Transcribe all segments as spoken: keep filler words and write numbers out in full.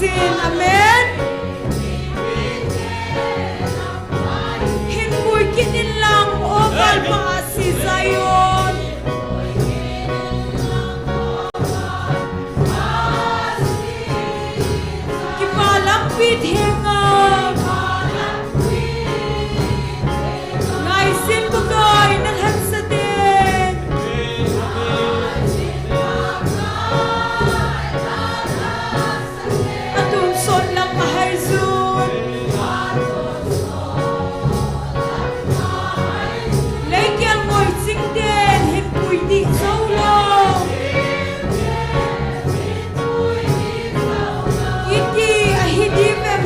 Amen. Hinpui kit in lang, O Lalpa Asi Zion. Kipa lampi thenga. Ngaisih Pakai nalhatsah ten. Atonsot lam ahaijun. Leikel ngoi chingten hinpui dih jou lou. Iti ahi diu vem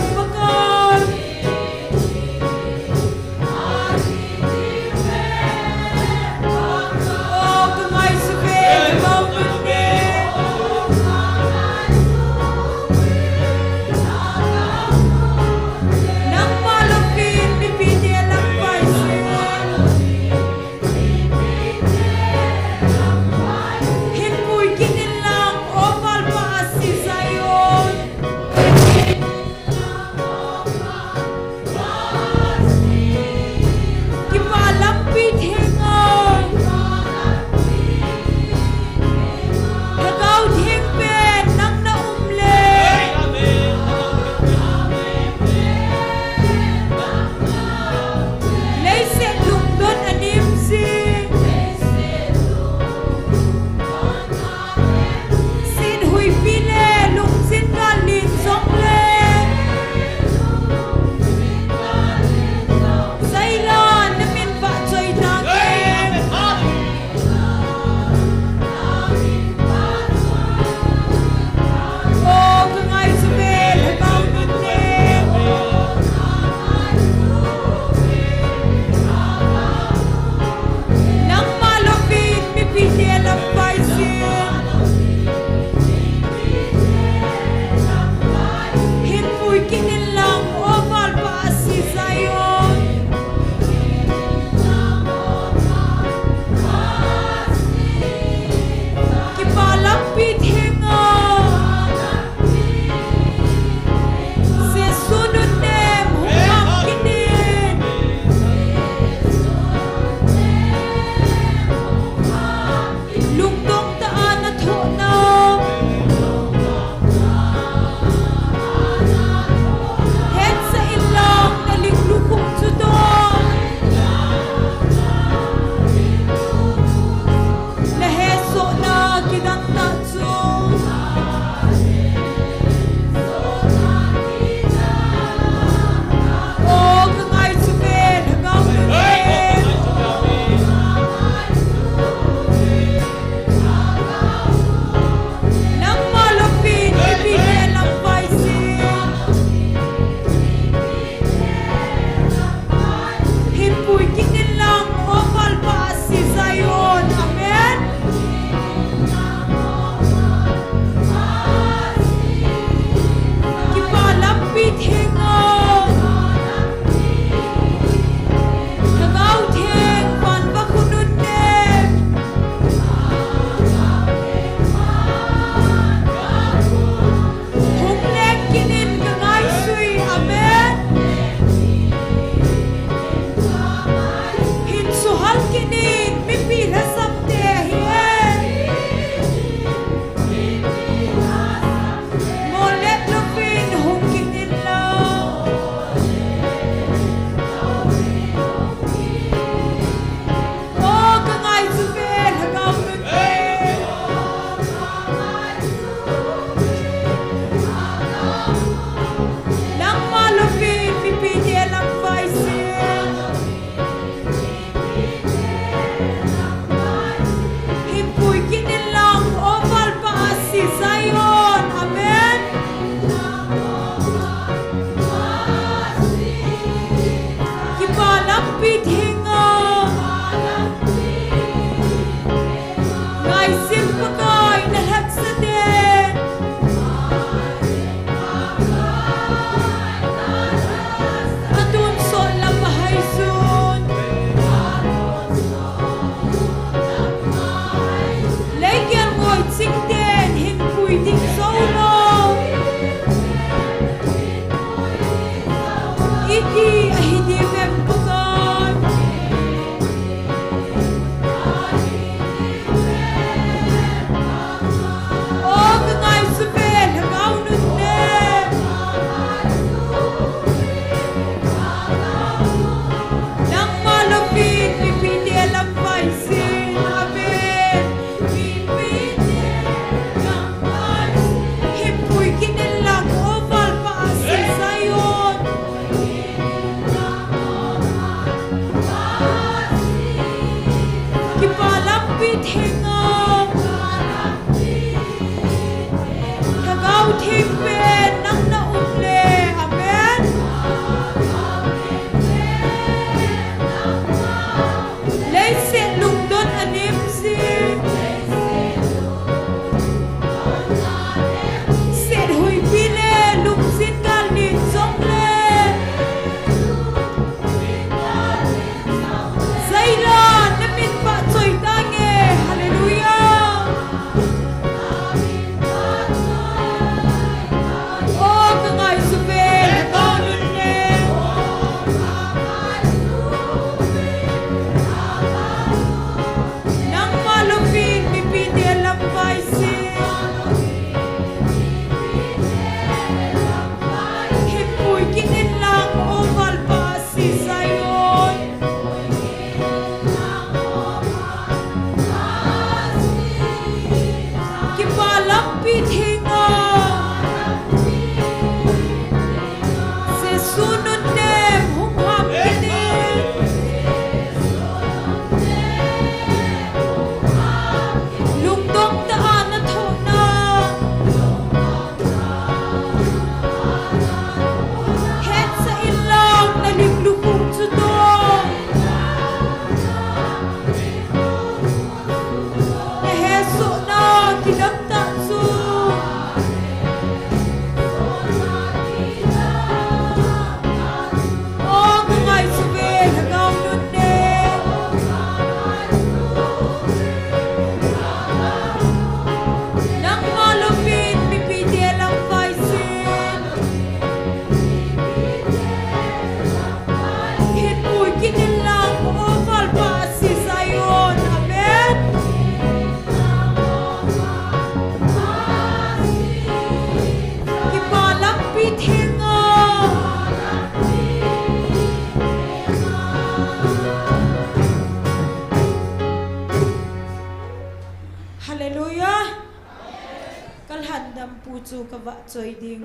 Pu chu ka vah choi ding.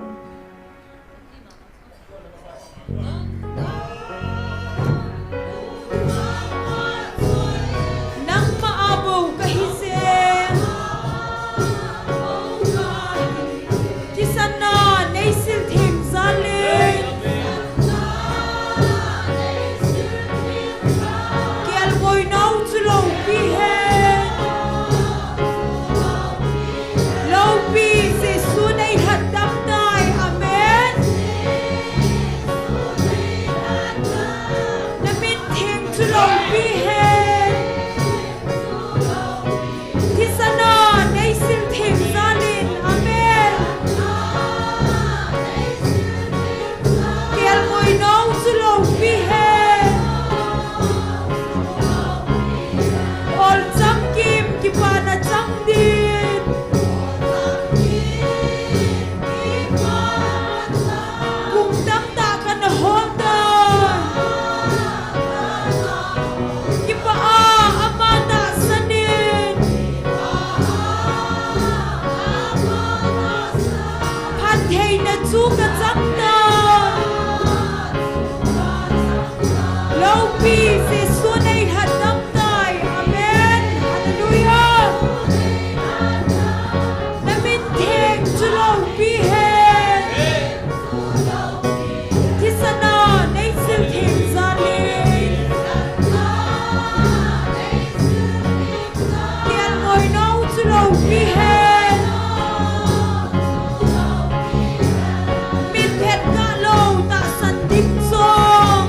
Nangma a bou ka hi jeng. Thisan a nei sil theng jal in. Kelngoi nau chu loupi hen. Loupi Jesu nei lhatdam tai. Amen. Na min theng chu loupi hen. Thisan a nei sil theng jal in. Amen. Kelngoi nau chu loupi hen. Ol chang kim kipana chang din. Kum tamtah kana hol tai. Kipa a ama tahsan in. Phattheina chu ka chang tai. Loupi Jesu nei lhatdam tai. Amen. Hallelujah. Na min theng chu loupi hen. Thisan a nei sil theng jal in. Kelngoi nau chu loupi hen. Mitphet kah lou tahsan ding jong.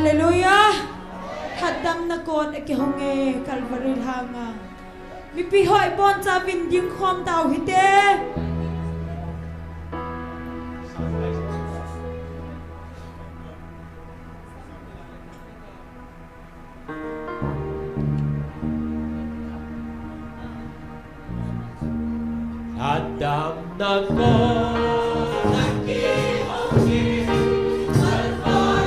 Hallelujah. Lhatdamna kot akihong e Calvary lhanga. Mipi ho ibonchauvin dingkhom tau hite. Lhatdamna kot akihong e Calvary.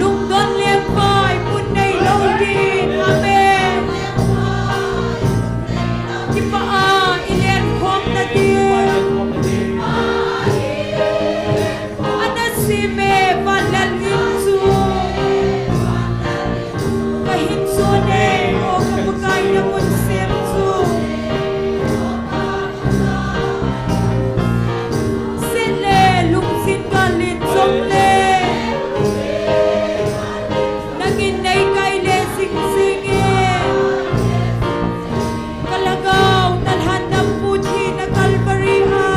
Lungdon lengvai mun neilou din. Amen. Kipah a ilenkhom na din. Ana sem e vanlal in chu. Kahin son e, o ka Pakai na mun sem chu. Set le lungset gal in jong le. Nangin nei kai le jing jing e. Ka lhagao na lhandampu thina Calvary a.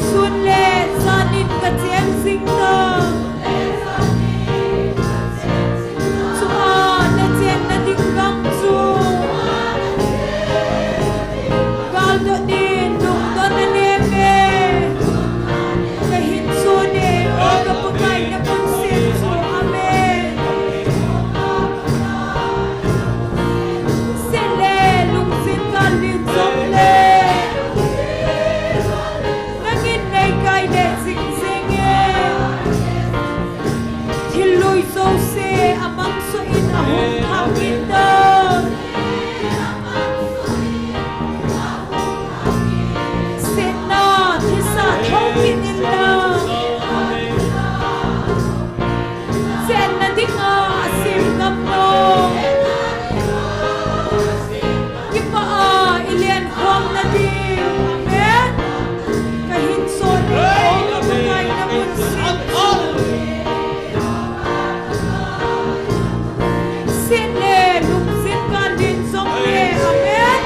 Sun le jan in ka cheng jing ta. Chua na chenna ding gam chu. Galdot in lungdon na nem e. Kahin son e, o ka Pakai na mun sem chu. Amen. Set le lungset gal in jong le. Nangin nei kai le jing jing e. Thil lui jouse amang so in ahung thang in ta. Setna thisa thou kit in la. Chenna dinga sem ngam lou. Kipah a ilenkhom na din. Amen. Kahin son e, o ka Pakai na mun sem chu. Set le lungset gal in jong le. Amen.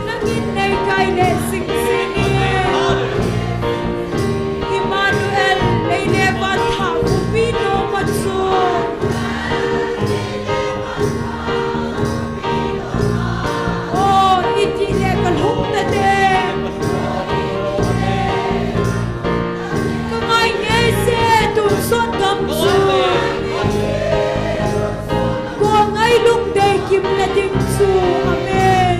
Nangin nei kai le jing jing e. Emmanuel, lei le van thah Bupi noma chu. O, iti le ka lhung ta te. Ka ngai ngei se tun sot gam chu. Ko ngai lungdei kim na ding chu. Amen.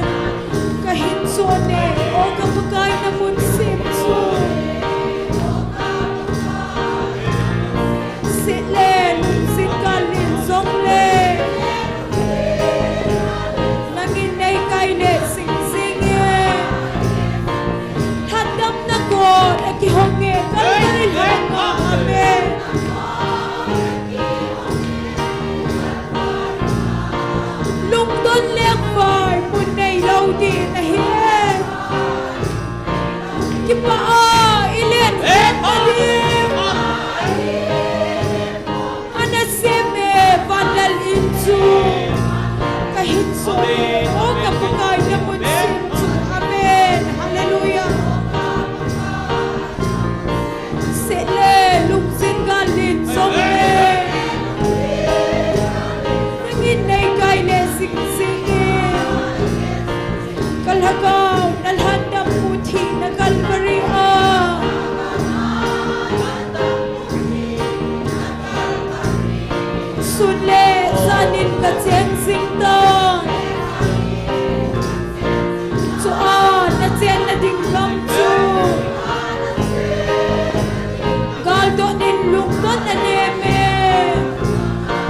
Kahin son e, o ka Pakai na mun sem chu. Set le lungset gal in jong le. Nangin nei kai le jing jing e. Lhatdamna kot akihong e Calvary lhanga. Amen. Lungdon lengvai mun neilou din ahi. Kipah a ilenkhom na din. Ana sem e vanlal in chu. Kahin son e, o ka Pakai na mun sem chu. Amen. Hallelujah. Set le lungset gal in jong le. Nangin nei kai le jing jing e. Ka lhagao na lhandampu thina Calvary a. Sun le jan in ka cheng jing ta. Chua na chenna ding gam chu. Galdot in lungdon na nem e.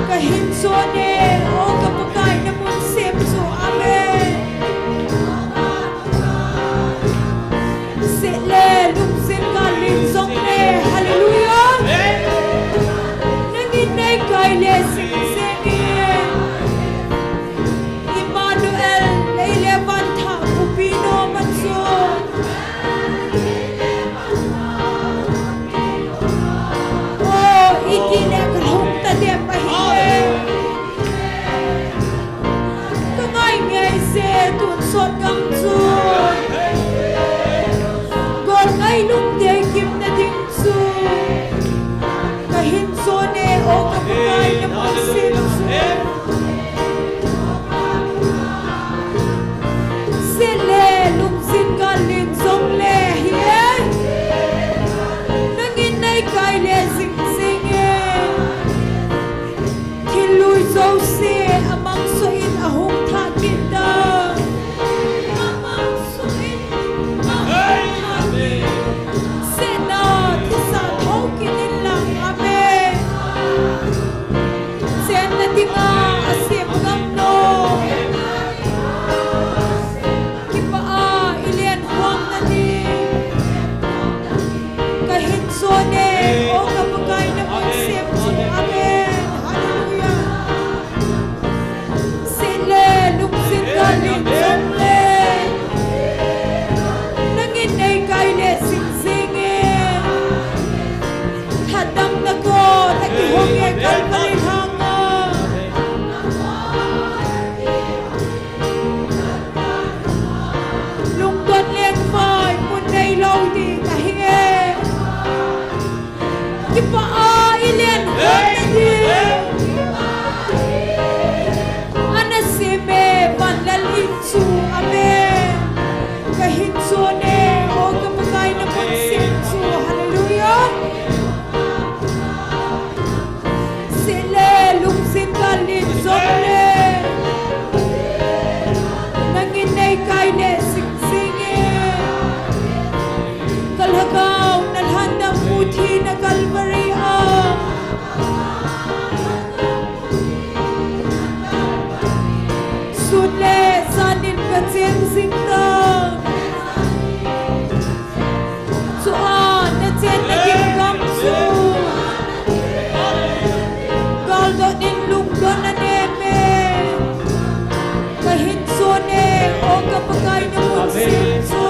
Kahin son e, o ka Pakai na mun sem chu. Amen. Set le lungset gal in jong le. Hallelujah. Nangin nei kai le jing jing e. Emmanuel, lei le van thah Bupi noma chu. O, iti le ka lhung ta te pa hi. Ka ngai ngei se tun sot gam chu. Kipa a i len khom na diu. Ana sem e, van lel in chu, amen. Ka hin chon e, o ka Pakai na mun sem chu, hallelujah. Seh le, lungset gal in jong le, nangin nei kai le sing sing e. Ka lhagao na lhan na muthi na Calvary a. Sun le jan in ka chen jing ta. Chua na chenna ding gam chu galdot in lungdon na nem e. Ka hin chon e, o ka Pakai na mun sem chu.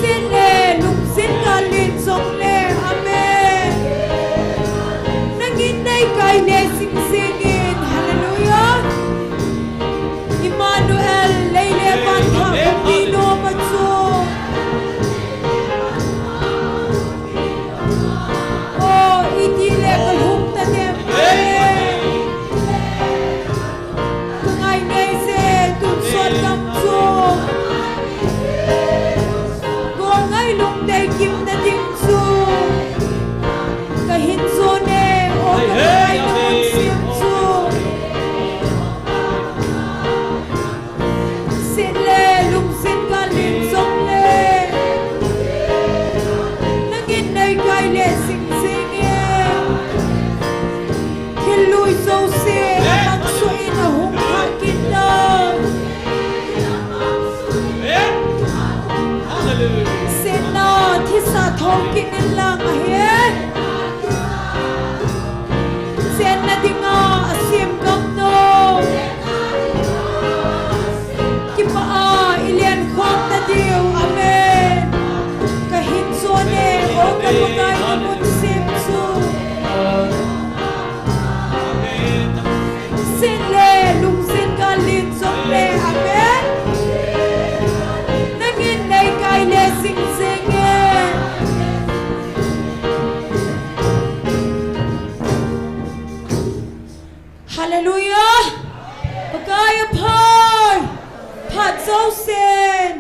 Seh le, lungset gal in jong le, amen. Nangin nei kai le sing sing in, hallelujah. Emmanuel, lei le van thah bupina ma chu. O, iti le ka lhung ta dem. Ka ngai nei se, tun sot gam chu. Gol ngai lung dei kim na ding chu. Ka hin chon e, o ka Pakai na mun sem chu. Seh le, lungset gal in jong le, nangin nei kai le sing sing e. Thil lui jouse, a mang suh in a hung thah kit na. Sehna thisa thou kit in lang ahi. Chenna dinga a sem gam no. Kipa a i len khom ta diu, amen. Ka hin chon e, o ka Pakai na mun sem chu. Seh le, lungset gal in jong le, amen. Nangin nei kai le sing sing e. Hallelujah. Pakai a phai. Phat jousen.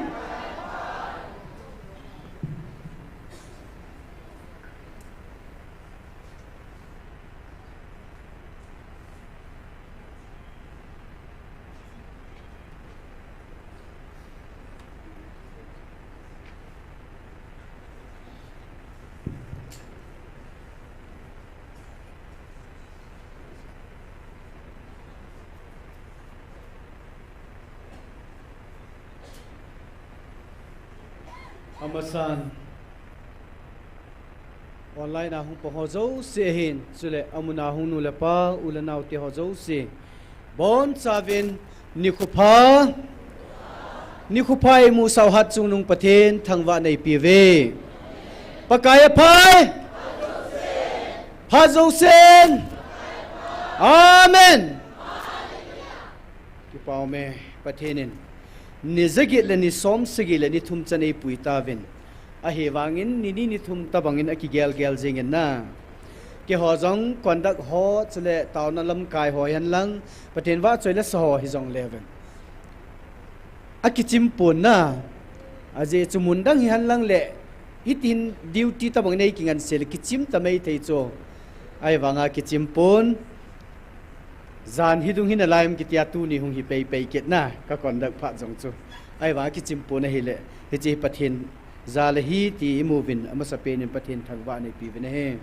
Amasan online a hung pang ho jouse hin, chule amun a hung nu le pa, u le nao te ho jouse, bonchauvin nikho pha, nikho pha imu sau hat chungnung Pathen thangvahna ipiuve. Pakai a phai. Phat jousen. Amen. Kipa um e, Pathen in ni jaget le ni som sagi le ni thum chan eipui tauvin. Ahivangin ni ni ni thum tobangin akigel gel jingin na. Keiho jong conduct ho chule taona lamkai ho hihen lang, Pathen vahchoi le sa ho hijong leuhen, akichim pon na. Ajeh chu mun dang hihen lang le, hitin duty tobang nei kingansei le kichim ta maithei chu. Ahivanga kichim pon. Jan hi dung hin alai um kitia tuni hung hi pei pei kit na, ka conduct phat jong chu. Ahivanga kichim pon ahile, hiche hi Pathen jal ahi ti imuvin, amasapen in Pathen thangvahna ipiuvin ahi.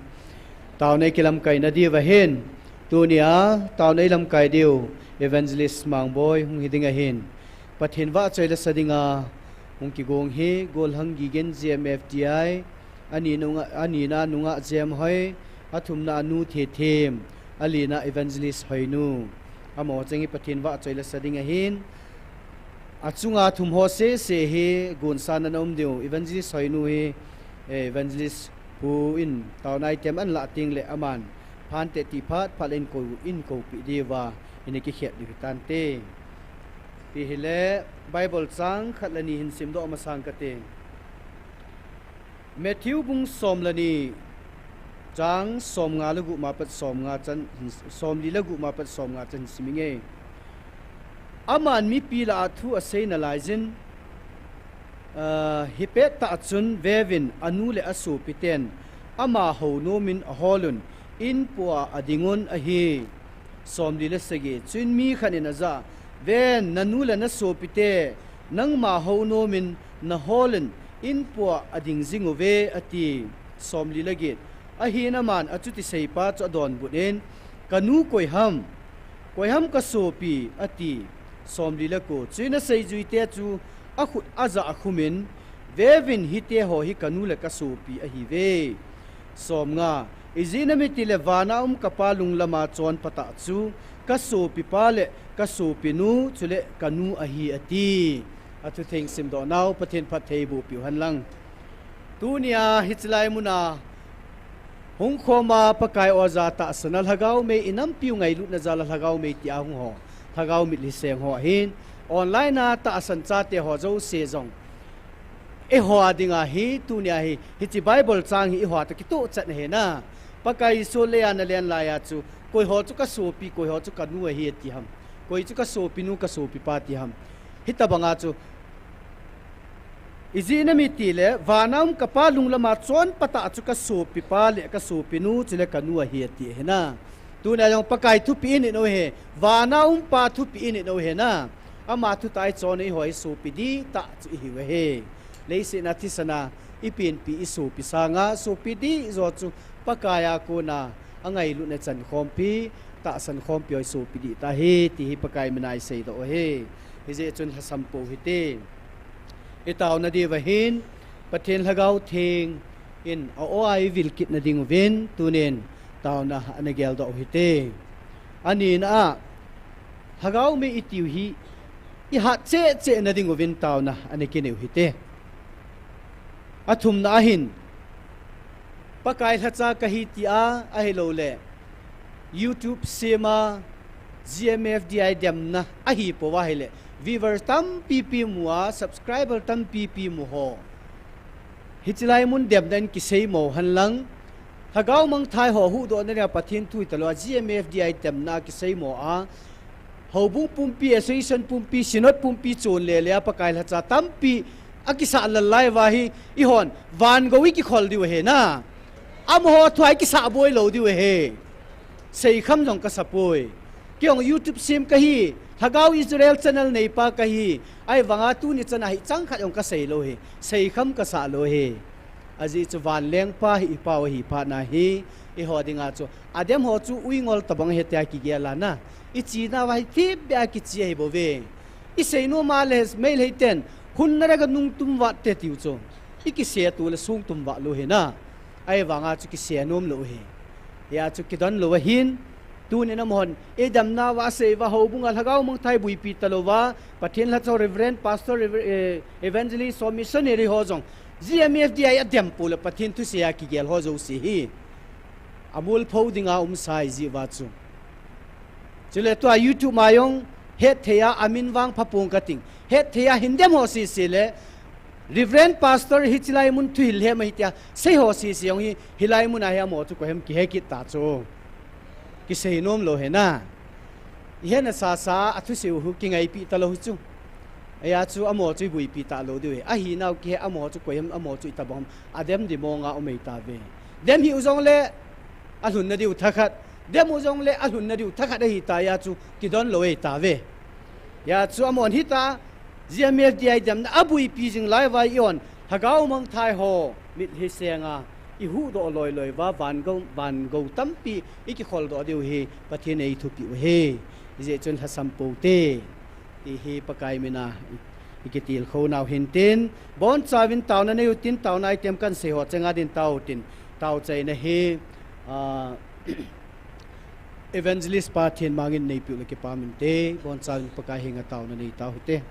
Taona ikilamkai na diuva hin, tunia taona ilamkai diu Evangelist Mangboi hung hi ding ahin. Pathen vahchoi le sa dinga hung kigong hi, Golhang Gigen G M F T I, anina nunga, anina nunga Jem Hoi, athumna a nu Thethem, alina Evangelist Hoinu. Amaho cheng hi Pathen vahchoi le sa ding ahin. Achunga thum ho sese hi gonsan ana um diu. Evangelist Hoinu hi, eh, Evangelist Pu in taona item anlah teng le aman phante ti phat phat le inkou, inkoupi diuva, ina kikhet diu hitante. Ti hile, Bible chang khat le ni hin simdoh masang kate. Matthew bung som le ni, chang somnga le gup ma pat somnga chan, somli le gup ma pat somnga chan siminge. Aman mipi lah a thu asei nalaiyin, ah, hipettah chun veuvin anu le asopiten ama hounomin aholun, inpua adingun ahi. Somli le sagi, chuin mi khat in ajah a, ven, nanu le nasopite nangma hounomin naholun, inpua ading jinguve, ati. Somli le get, ahin aman achuti seipa chu adonbut in, kanu koi ham? Koi ham kasopi? ati. Somli le ko, chuin aseijuite chu akhut ajah a khumin, veuvin, hiteho hi kanu le kasopi ahiuve. Somnga, ijeh inem itile vana um kapa lunglama chonpatah chu kasopipa le kasopinu chule kanu ahi, ati. Athutheng simdoh nau Pathen phattheiboh piu henlang. Tunia hiche lai muna hungkhoma Pakai oja tahsan a Lhagao mei, inampiu ngailutna jal a Lhagao mei tia hung ho, Lhagao mitlhi seng ho ahin, online a tahsan chate ho jouse jong, eiho dinga hi tunia hi hiche Bible chang hi eiho toh kitoh chet ahi na. Pakai Jesu leiya nalen laiya chu, koiho chu kasopi, koiho chu kanu ahi ati ham? Koi chu kasopinu, kasopipa ti ham? Hitobanga chu, ijeh inem itile vana um kapa lunglama chonpatah chu kasopipa le kasopinu chule kanu ahi, ati ahi na. Tunia jong Pakai thupeh init u ahi, vana umpa thupeh init u ahi na. Ama thutah a ichon a eiho hi sopi dihtah chu ihiu ahi. Leiset a thisan a ipenpi isopi sanga sopi dih jo chu Pakai a kona angailutna chankhompi, tahsan khompi ho isopi dihtah ahi, ti hi Pakai mina iseidoh u ahi. Hijeh chun lhasam pou hite. Itaona diuva hin, Pathen Lhagao Theng in a-o a ivil kitna dinguvin, tunin taona ana geldoh u hite. Anina a, Lhagao mei itiu hi, ihat cheh cheh na dinguvin taona ana kinei u hite. Athumna ahin, Pakai lhacha kahi tia, ahilouleh YouTube sema, G M F D I demna ahipouva ahileh, viewer tampipi mu a, subscriber tampipi mu ho, hiche lai mun demna in kiseimo henlang, Lhagao mangthai ho huhdohna dinga Pathen thu hitalou a, G M F D I demna kiseimo a, houbung pumpi, association pumpi, synod pumpi chon lele a Pakai lhacha tampi akisah lal lai uva hi, eihon vangou ikikhol diu ahi na. Amaho thua ikisah boi lou diu ahi. Seikham jong kasapoi. Kei jong YouTube sem kahi, Lhagao Israel channel neipa kahi, ahivanga tuni chana hicheng khat jong kaseilou ahi. Seikham kasah lou ahi. Ajeh chu vanlengpa hi ipau ahi phatna hi, eiho dinga chu adem ho chu uingol tobang ahi tia kigel a na, ichenauva hi thipbeh a kiche ahibouve. Iseinom a le Meiteiten hunna rega nungtum vat te tiu chu, ikise tule songtum vat lou ahi na. Ahivanga chu kise nom lou ahi. Hia chu kidon lou ahin, tunin amahon idemnauva aseiuva, houbunga Lhagao mangthai buipi talouva, Pathen lhacha ho, Reverend, Pastor, Rever-, eh, Evangelist ho, missionary ho jong G M F D I adem pou le Pathen thusei a kigel ho jouse hi amolphou dinga umsa ahi jeh uva chu. Chule tua YouTube ma jong hetthei a amin vang phapong kating, hetthei a hin dem ho sese le, Reverend Pastor hiche lai mun thuhil hem ahi tia sei ho sese jong hi, hilai muna hi amaho chu koiham kihe kit ta chu. Kisei nom lou ahi na. Ihet nasasa a thusei u hi kingaipi talou hi chu. Hia chu amaho chu ibuipi talou diu ahi. Ahinau kihe, amaho chu koiham, amaho chu itobang ham, adem di monga um ahitauve. Dem hih u jongle alhunna diu thakhat, dem u jongle alhunna diu thakhat ahita, hia chu kidon lou ahitauve. Hia chu amahon hita, G M F D I demna abuipi jing lai uva eihon Lhagao mangthai ho mitlhi senga ihuhdoh loiloi uva vangou, vangou tampi ikikholdoh diu hi Pathen in eithupeh u ahi. Hijeh chun lhasam pou te, ti hi Pakai mina i, ikitilkhou nau hintin, bonchauvin taona nei utin, taona item kahin sei ho chenga din tao utin, taochaina hi, ah, Evangelist pa Thenmang in neipiu le kipah inte, bonchauvin Pakai henga taona nei tau hite.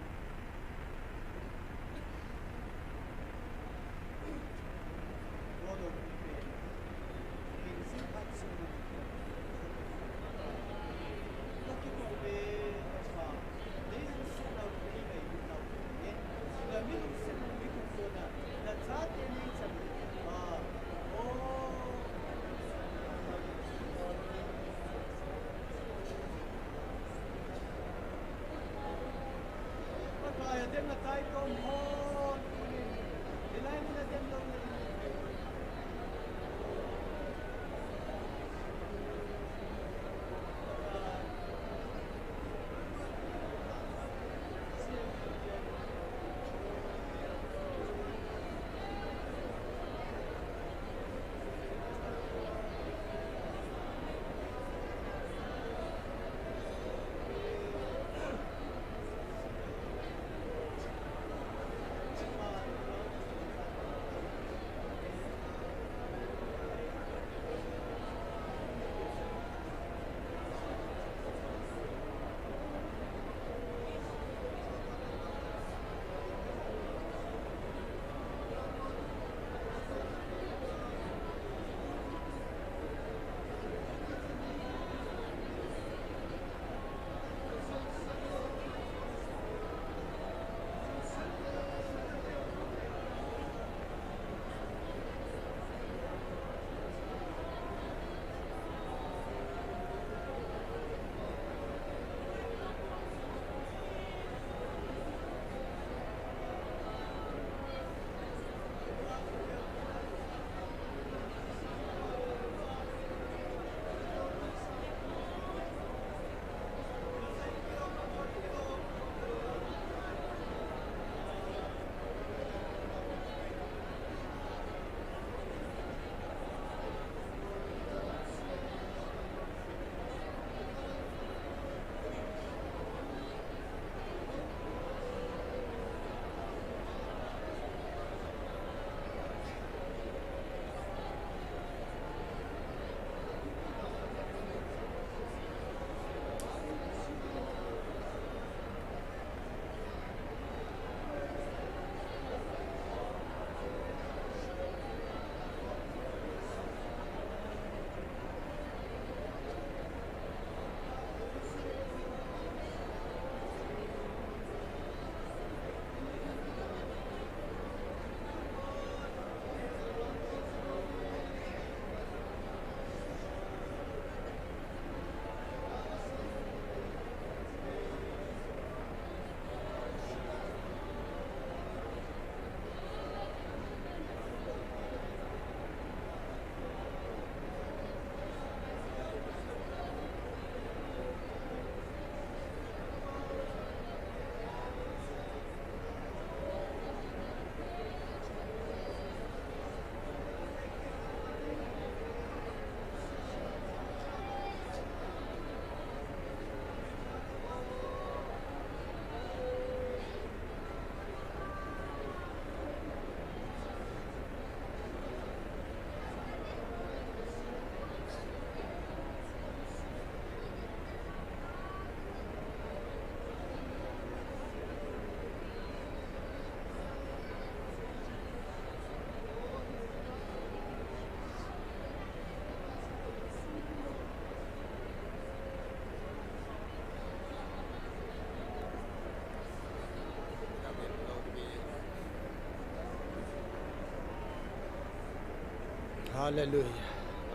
Hallelujah.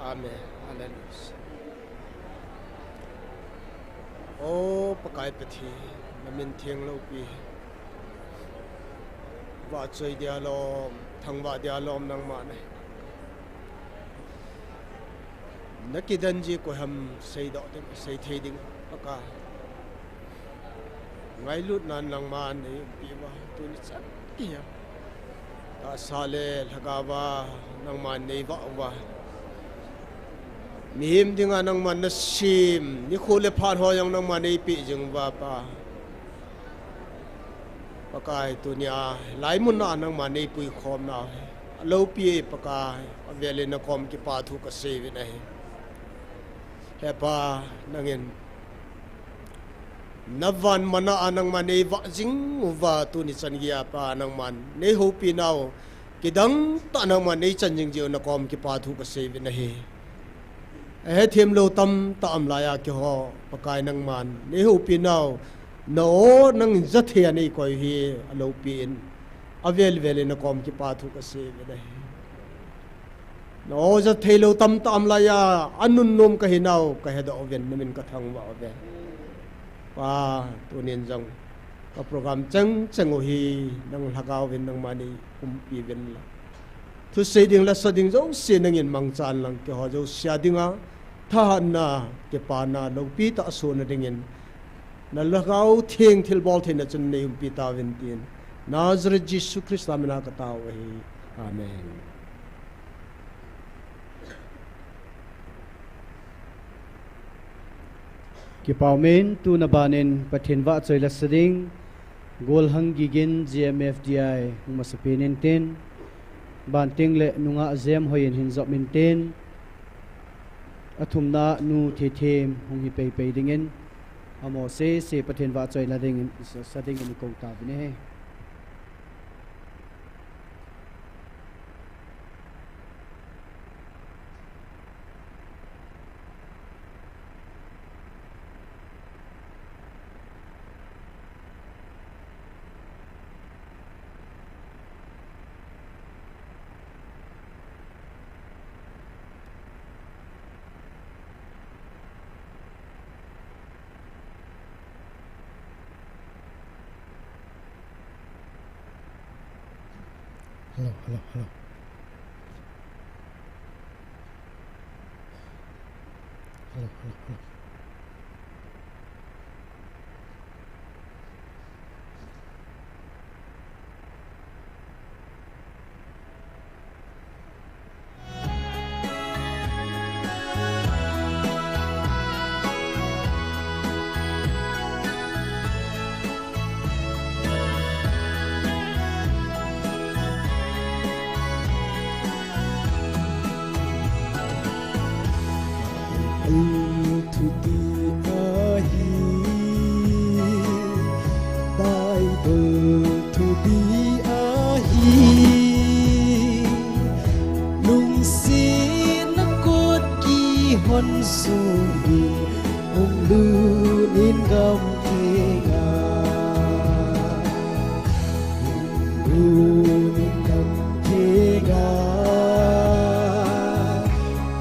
Amen. Hallelujah. O Pakai Pathen, na min theng loupi. Vahchoi dia lom, thangvah dia lom nangma ahi. Na kidan ji koi ham seidoh ding, seithei ding, Pakai. Ngailutnan nangman nei umpi uva, tuni chan geiya tahsa le lhagao va nangman nei vah uva. Mihem dinga nangman na sem, nikho le phat ho jong nangman nei peh jing uva Pa. Pakai tunia, hilai muna nangman nei puikhom nau hi aloupi e Pakai, avel in na kom kipa thu kasei uvin ahi. He Pa, nangin na van mana a nangman nei vah jing uva tuni chan geiya Pa nangman nei houpi nau, kidang tah nangman nei chan jing jeh u na kom kipa thu kasei uvin ahi. Ahethem lou tamtah aum laiya keiho Pakai nangman nei houpi nau, na o nangin jathei a nei koi u hi aloupi in, avel vel in na kom kipa thu kasei uvin ahi. Na o jathei lou tamtah aum laiya, anunnom kahi nau kahedoh uvin, na min kathangvah uve. Pa, tunin jong A program chengcheng u hi nang lhagao vin nangma nei umpi vin la. Thusei ding le sa ding jouse nangin mangchan lang keiho jouse a dinga thahatna, kipana, loupi tah a sona dingin na lhagao theng thilbol theina chun nei umpi tauvin tin. Nazareth Jesu Christa mina katao ahi. Amen. Kipah umin, tuna banin Pathen vahchoi la sa ding, Golhang Gigin G M F D I hung masapen intin, banting le nungah Jem Hoiyin hin jop intin, athumna Nu Thethem hung hi peipei dingin, amaho sese Pathen vahchoi la dingin, sa, sa dingin ikou tauvin ahi. Hello, hello, hello. Hello, hello, hello. Bible thuti ahi, Bible thuti ahi, lungsetna kot kihon sung in, hung lut in gam thenga. Hung lut in gam thenga.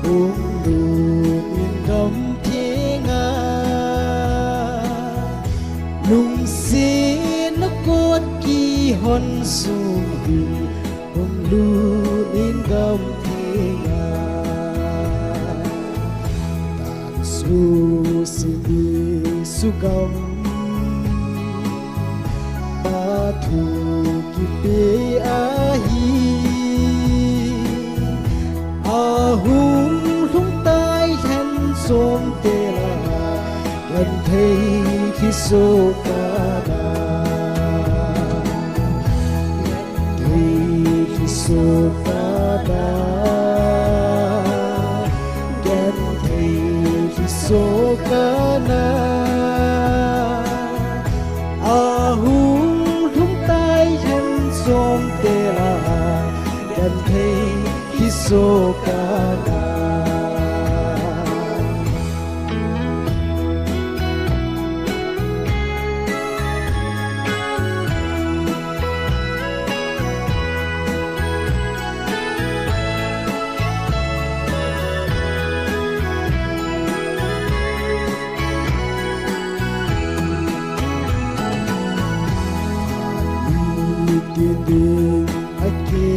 Hung lut in gam thenga. Lungsetna kot kihon sung in, hung lut in gam thenga. Tah suse sugam, pa thu kipe ahi. Ahung lhung tai lhen som te la, genthei kiso kana. Genthei kiso kana. Genthei kiso kana. Ahung lhung tai lhen som te la, genthei kiso kana. Tin tin ake,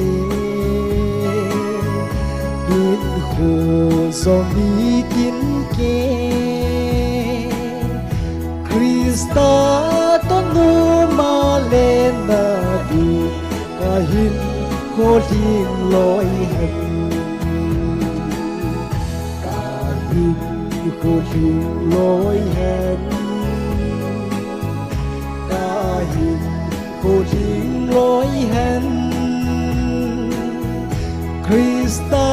hinkho jomi tin ke, Christa toh noma lena ding, kahinkho lhingloi hen. Kahinkho lhingloi hen. Kahinkho lhingloi hen. Christa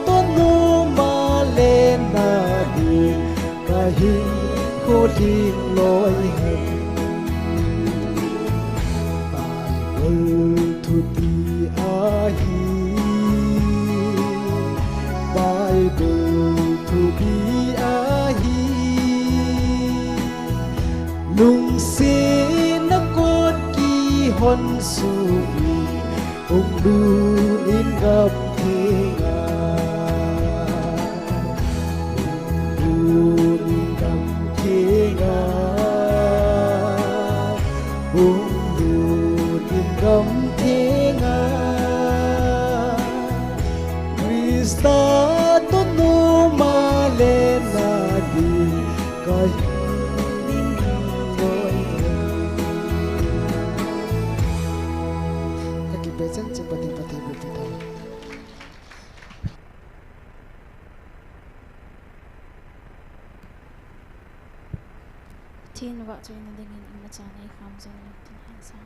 toh noma lena ding, kahinkho lhingloi hen. Bible thuti ahi. Bible thuti ahi. Lungsetna kot kihon sung in, hung lut in gam thenga. Hung lut in gam thenga. Gam thenga Krista tonu male na di kahi. Kakipe chan chan Pathen, Pathen, Pathen. Pathen vahchoina dingin imacha nei kham jong lou tin hensang.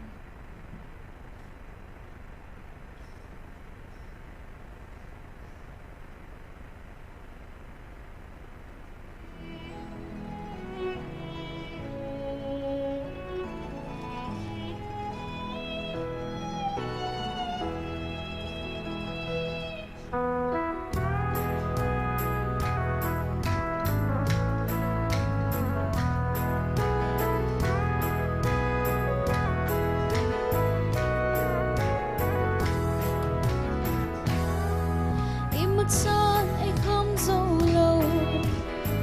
Imachan ei kham jou lou,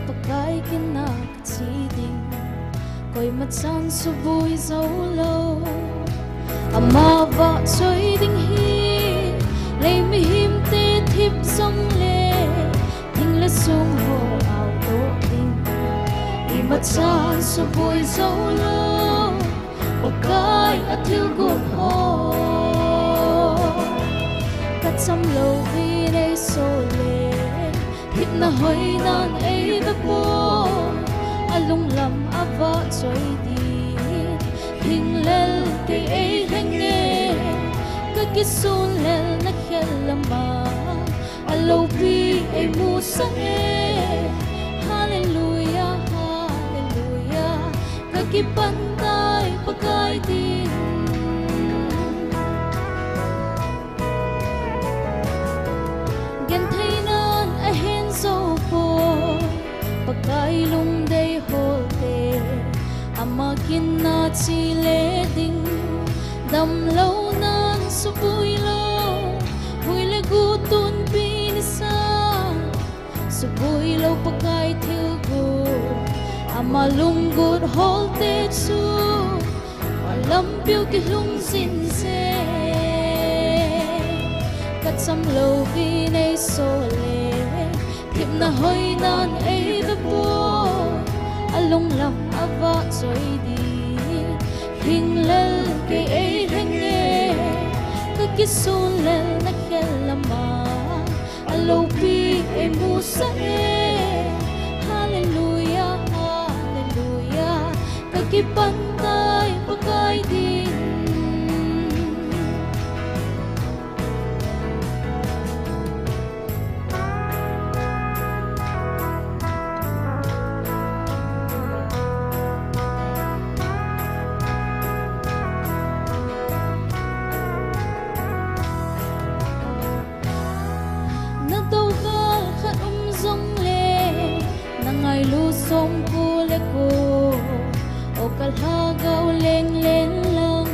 Pakai kin a kache ding, koima chan suboi jou lou. Ama vahchoi ding hi, lei mihem te thip jong le, thing le song ho ao toh ding. Imachan suboi jou lou, Pakai a thilgon ho. Kacham lou hi nei so le, thipna hoinan ei ve poi, alunglam a vahchoi ding. Hing lel kei ei lheng e, kakisun lel na khel lama, aloupi ei musah e. Hallelujah, hallelujah, kakipan tai Pakai din. Gentheinan ahin jou poi, Pakai lungdei hol te, ama kin a che le ding. Damlounan suboi lou, hui le gu tunpi nisa, suboi lou Pakai thilgon, ama lunggot hol te chu, alampiu kilhung jing je. Kacham lou hi nei so le, thipna hoinan ei ve poi, alunglam a vahchoi ding. Hing lel kei ei lheng e, kakisun lel na khel lama, aloupi ei musah e. Hallelujah, hallelujah, kakipan tai Pakai din. Nadou gal khat um jong le, nangailut songpu le ko, o kalhagao leng leng lang.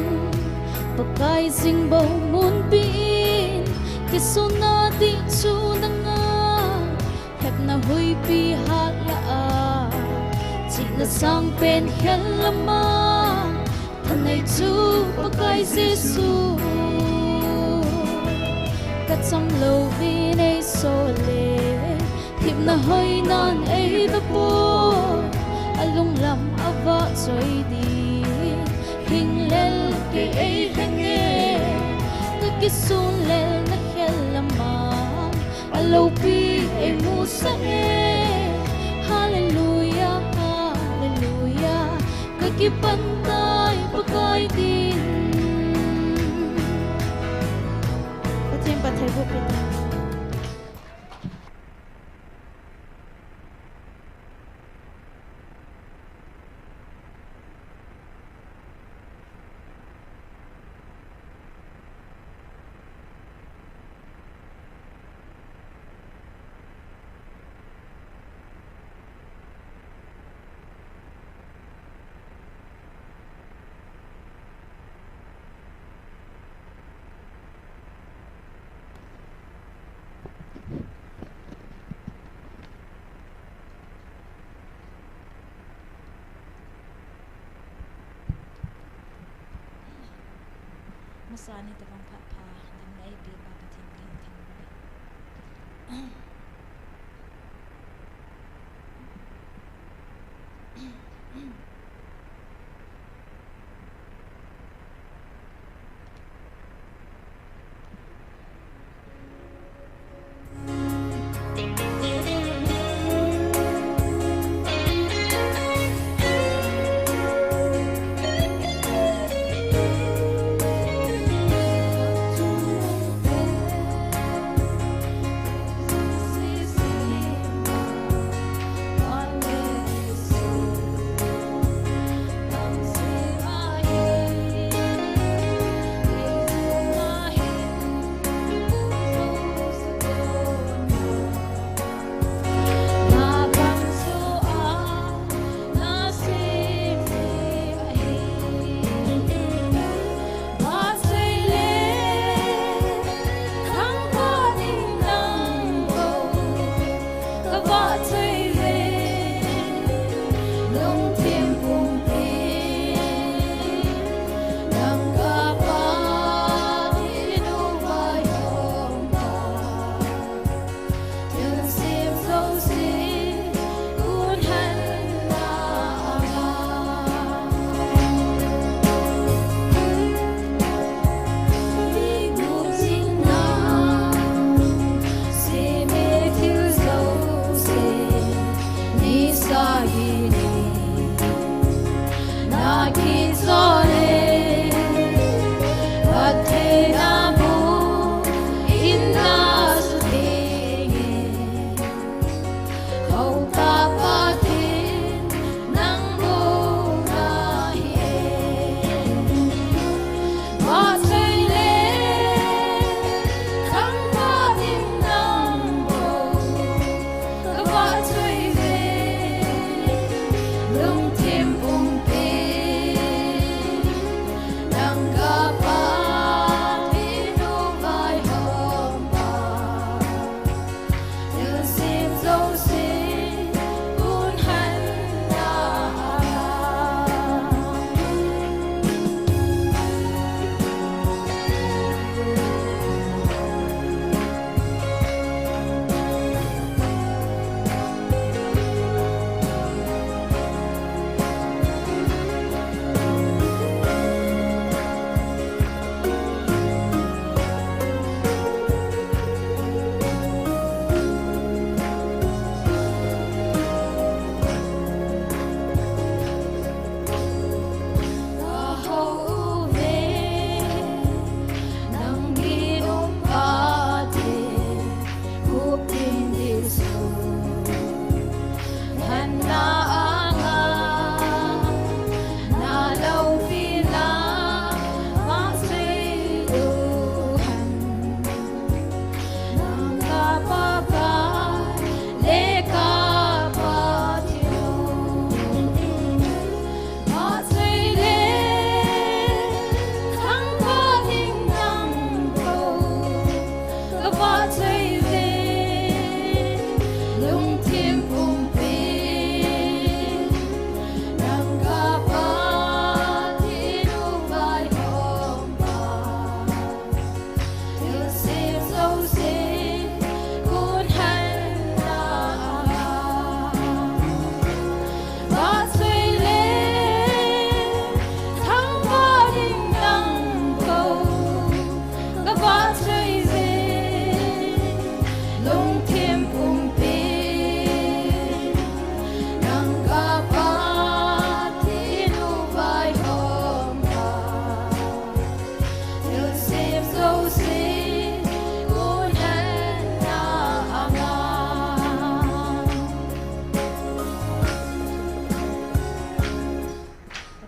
Pakai jing bou munpi in, kisuna ding chu nanga, hepna huipi hat lah a, chihna sangpen khel lama, thanei chu Pakai Jesu. Kacham lou hi nei so le, thipna hoinan ei ve poi, alunglam a vahchoi ding. Hing lel kei ei lheng e, kakisun lel na khel lama, aloupi ei musah e. Hallelujah, hallelujah, kakipan tai Pakai din. Pathen phattheiboh peh in. Masa ni tabang phat pha, damna eipeh pa Pathen min thangvah e.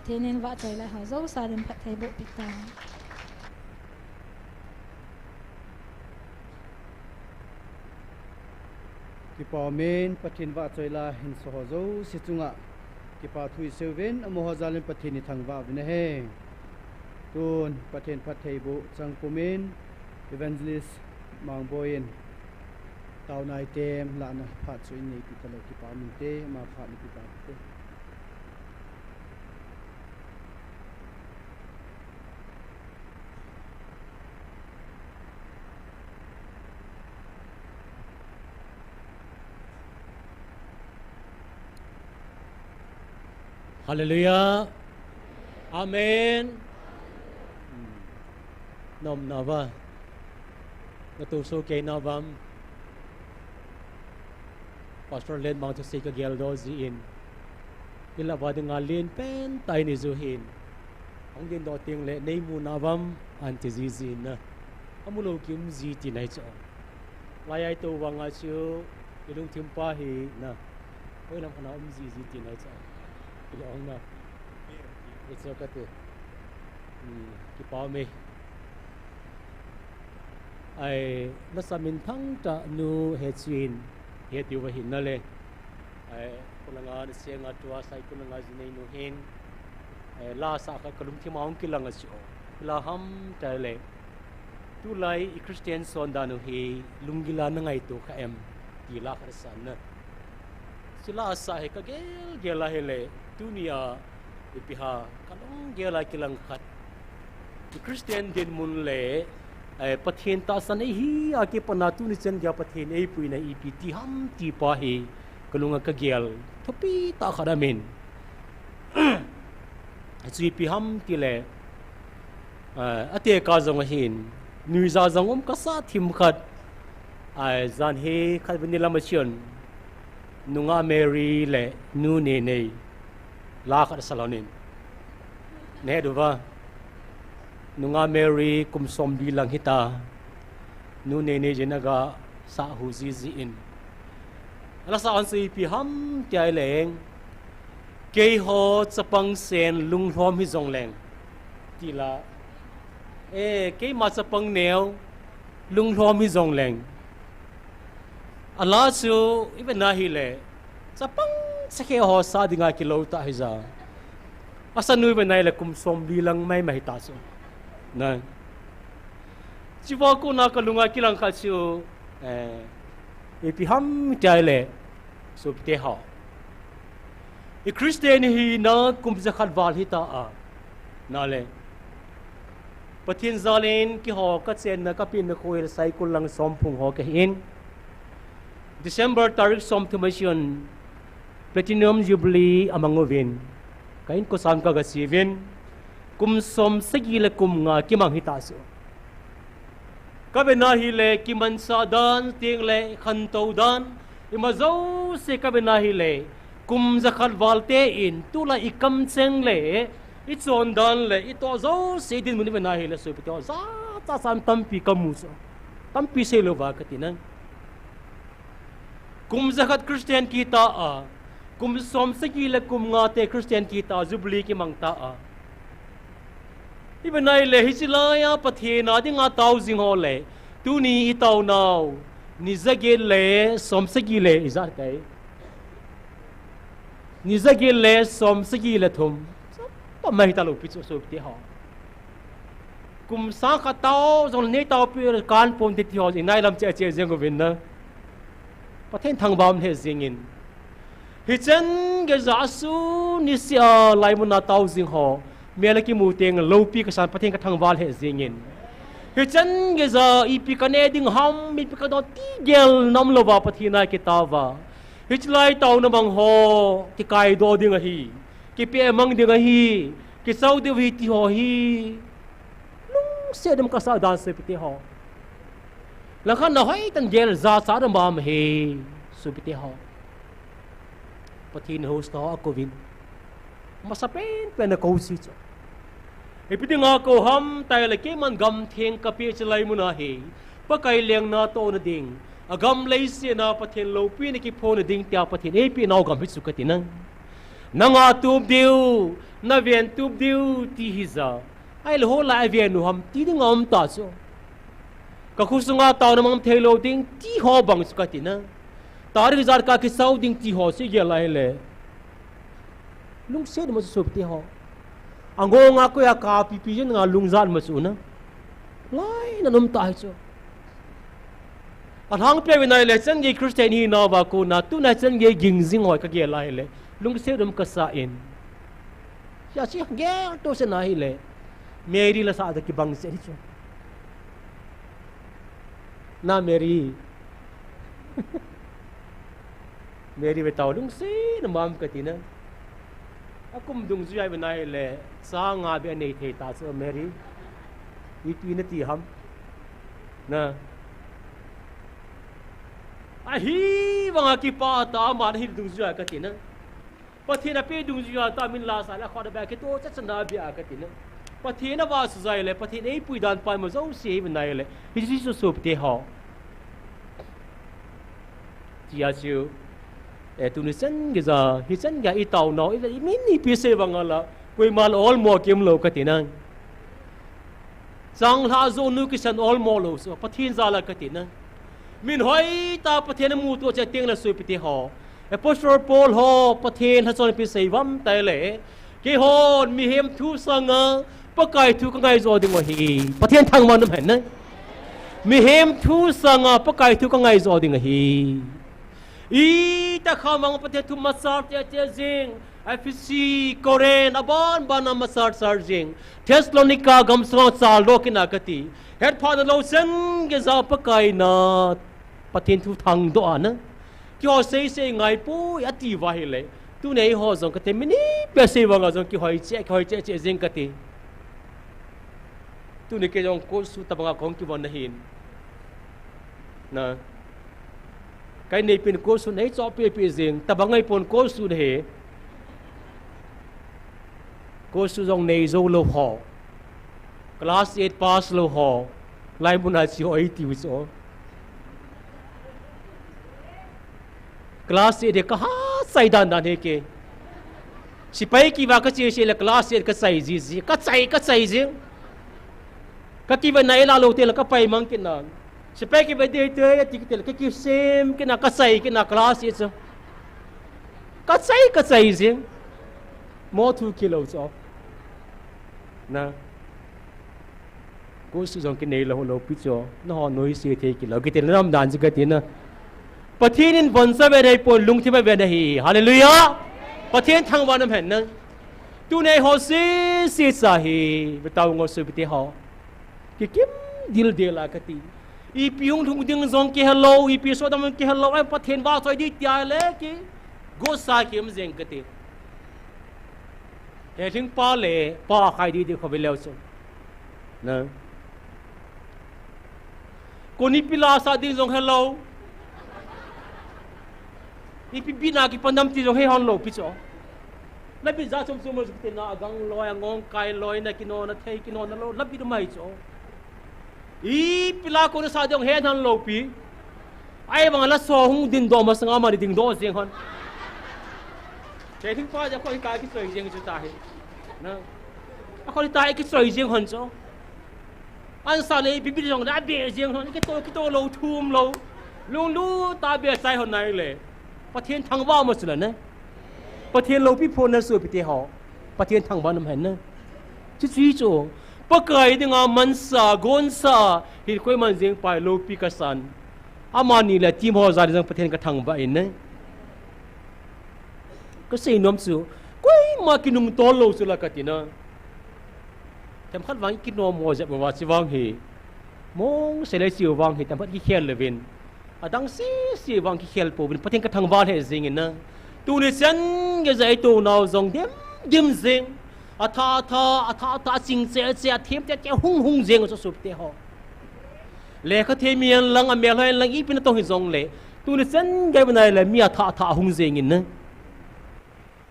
Pathen in vahchoi lai ho jouse a din phatthei boh peh ta. Kipa umin, Pathen vahchoi lai hin soho jouse chunga kipa thu isei uvin, amaho jal in Pathen ithangvah uvin ahi. Tun Pathen phatthei boh chang pumin, Evangelist Mangboi in taona item lahna phat chu in neipi talou, kipa umin te, ama phat in kipa te. Hallelujah. Amen. Hmm. Nom na va. Na tu so kei na vam. Pastor Len Mang tu se ka gel do ji in. Ila va ding a lin pen tai ni ju hin. Ang din do ting le nei mu na vam an ti ji ji na. Amu lo kim ji ti nai cho. Lai ai to vang a chu i lungthim pa hi na. Hoi lam khana um ji ji ti nai cha. I ong na. I cho ka ti. Hmm, kipa me. Ai, na sa min thang ta nu he chin. He ti va hin na le. Ai, ko la nga ni se nga tua sai ko la nga ji nei nu hin. Ai, la sa kha ka lungthim a ong kilang a si o. La ham ta le. Tulai i Christian son dan u hi lunggil a na ngaito kha em ti la khat sa na. Sila sa hi ka gel gel a hi le tuni a ipi ha ka lunggel a kilang khat. I Christian dinmun le, eh, Pathen tahsan ei hi a kipana tuni chan gei a Pathen ei puina ipi ti ham ti pa hi ka lung a ka gel thupi ta khat a min. Chu ipi ham ti le, ah, a te ka jong ahin, nuija jong um ka sa thim khat, ah, jan hi khat vin ni lam a chion, nunga Mary le nu Nenei, la khat sa lou nin. Ne du va, nunga Mary kum som li lang hita, nu Nenei jin aga sa hu ji ji in. Ala sa an si ipi ham ti ai leng. Keiho chapang sen lunglhom hi jong leng. Ti la. Eh, keima chapang neo lunglhom hi jong leng. Ala chu i ve na hi le. Chapang sakhe ho sa dinga kilo ta hi ja. Asa nu i ve na hi le kum som li lang mai mai ta chu. Na. Chiva ko na ka lunga kilang kha chu. Eh, ipi ham ti ai le. Sopite ho. I Christian hi na kum jakhat val hita a. Na le. Pathen jal in keiho ka chenna ka penna kho hi Saikul lang Somphung ho ka hin. December tarik som thum a chion Platinum Jubilee a mang uvin. Ka inkosan ka ga siuvin. Kum som sagi le kum nga kimang hita chu. Ka ve na hi le kimansa dan, ting le khantou dan, ima jouse ka ve na hi le, kum jakhat val te in, tulai i kamcheng le, i chondan le, i toh jouse dinmun i ve na hi le, sopite ho, jacha san tampi ka mu chu. Tampi sei lou va ka ti nang. Kum jakhat Christian kita a, kum som sagi le kum nga te Christian kita a, Jubilee kimang ta a. I ve na hi le, hichi lai a Pathen a dinga tao jing ho le, tuni i tao nau, ni jaget le som sagi le, i ja kai. Ni jaget le som sagi le thum. Pa mai ta lou pi chu sopite ho. Kum sang khat tao jong nei tao pi kan pom ti ti ho, i nai lam che che jeng uvin na. Pathen thangvah um lheh jing in. Hichan gei ja a sun ni sia lai mun a tao jing ho. Mel a kimu teng loupi ka san Pathen ka thangvah lheh jing in. Hichan gei ja ipi ka ne ding ham, ipi ka don ti gel nam lou va Pathen a kitao va. Hichi lai tao na mang ho, kikai do ding ahi. Kipe mang ding ahi. Kisau ding ahi ti ho hi. Lungset dem ka sa dan sopite ho. Lang khat na hoi tan gel jacha dem bam hi sopite ho. Pathen house na ho a kou vin. Masa pen pen a kou si chu. Ipi dinga kou ham ti le keiman gam theng ka pe chi lai mun a hi. Pakai lengna tohna ding. A gam leiset na Pathen loupina kiphona ding tia Pathen eipe nau gam hi chu ka ti nang. Nanga tup diu, na ven tup diu ti hi ja. Ai le ho lai a ven u ham ti ding a um ta chu. Ka kho sunga tao na mang thei lou ding ti ho bang chu ka ti na. Tarik jat ka kisau ding ti ho si gel lai le. Lungset ma chu sopite ho. Angong a koi a ka pipi jin nga lungjat ma chu na. Lai na nom ta hi chu. A lhang pe vin ai le chan gei Christian hi na va ko na tu na chan gei ging jing hoi ka gel lai le. Lungset um ka sa in. Sia si gel to se na hi le. Mary la sa da kibang se hi chu. Na Mary. Mary ve tao lungset na mam ka ti na. Akum dungjuia ive nai le, changa beh anei thei ta chu Mary. Ipi nati ham. Na. Ahivanga kipah tah a aman ahin dungjuia kati na. Pathen ape dungjuia tah a min la sa le, akhut a beh kitoh chat chat na beh a kati na. Pathen avahsujai le, Pathen eipui dan pa ima jouse ive nai le. Hiche chu sopite ho. Tia chu, eh, tuni chan geiya, hichan geiya i taonau, i, i min ipi sei vang a la, koima la olmo kei umlou kati na. Changlhah joh nu kisan olmo lou chu, Pathen jal a kati na. Min hoitah Pathen amuto cheh teng le sopite ho. Apostle Paul ho, Pathen lhacha ipi sei uvam tile. Keihon mihem thu sanga Pakai thu ka ngai jo ding u ahi. Pathen thangvah in um hen. Mihem thu sanga Pakai thu ka ngai jo ding ahi. Itih khamang Pathen thu machal cheh cheh jing. Ephesi, Corinth, aban ban a machal chal jing. Thessalonica gamsunga chaldoh kit na kati. Hetphah na lou chan geiya Pakai na Pathen thu thangdoh a na. Kihou sei sei ngai poi ati uva ahile. Tuni eiho jong kati, min ipi sei vang a jong kihoi cheh, kihoi cheh cheh jing kati. Tuni kei jong coat suit tabang a kahung kivon ahin. Na. Ka inneipen coat suit nei chohpeh peh jing, tabang ahipon coat suit ahi. Coat suit jong nei jou lou ho. Class eight pass lou ho. Laimun a che ho eitiu chu. Class eight hi ka ha chai dan dan hi kei. Sepai kivah ka che che le class eight ka chai ji ji. Ka chai, ka chai jing. Ka kivet na ei la lou teng le ka pai mang kit na. Sepai kivet ding te ati kit teng le ka kisem kit na, ka chai kit na class eight chu. Ka chai, ka chai jing. Mo thu kilou chu. Na. Coat suit jong kinei lou, loupi chu. Nangho noise thei kilou. Kiti le nam dan chu kati na. Pathen in von sa ve nei pon lungthim a ve na hi. Hallelujah. Pathen thangvah in um hen na. Tuni eiho sese cha hi. Ve tao ngo sopite ho. Kikim dildel a kati. Ipi hung lhung ding jong kihelou, ipi sodam jong kihelou, ai Pathen vahchoi ding tia le kigosa kium jeng kati. Helhing pa le pa akhai ding ding kho ve leu chu. Na. Kon ipi la sa ding jong helou. Ipi bit na kipan dam ti jong hei hon lou pi chu. La bit ja chom chom mo jukte na agang loi, angong kai loi, na kino na thei, kino na lou, la bit mai chu. Ipi la kon sa ding hei hon lou pi. Ahivang la so hung dingdoh masanga ama dingdoh jeng hon. Helhing pa ja ko ka kichoi jeng chu ta hi. Na. A ko ta kichoi jeng hon chu. An sa le ipi bit jong le abeh jeng hon, kito, kito lou, thum lou. Lunglut tah a beh chai hon nai le. Pathen thangvah mo chu la na. Pathen loupi pho na sopite ho. Pathen thangvah in um hen na. Chuche chu. Pakai dinga mansa, gonsa, hin koiman jeng pai loupi kasan. Amani le team ho jal jong Pathen ka thangvah in na. Ka sei nom chu, koima kinungtol lou chu la kati na. Themkhat vang i kinom ho jep uva chu vang hi. Mong sei le chu vang hi, themkhat kikhel le uvin. Adang sese vang kikhel pouvin, Pathen ka thangvah lheh jeng in na. Tuni chan geiya i tounau jong dim, dim jeng. Atha, atha, atha, atha, aching cheh, cheh, athem cheh, cheh, hung, hung jeng chu sopite ho. Lekha thei mi hen lang, amel hoi hen lang, ipi na tong hi jong le. Tuni chan gei uva nai le, mi atha, atha, ahung jeng in na.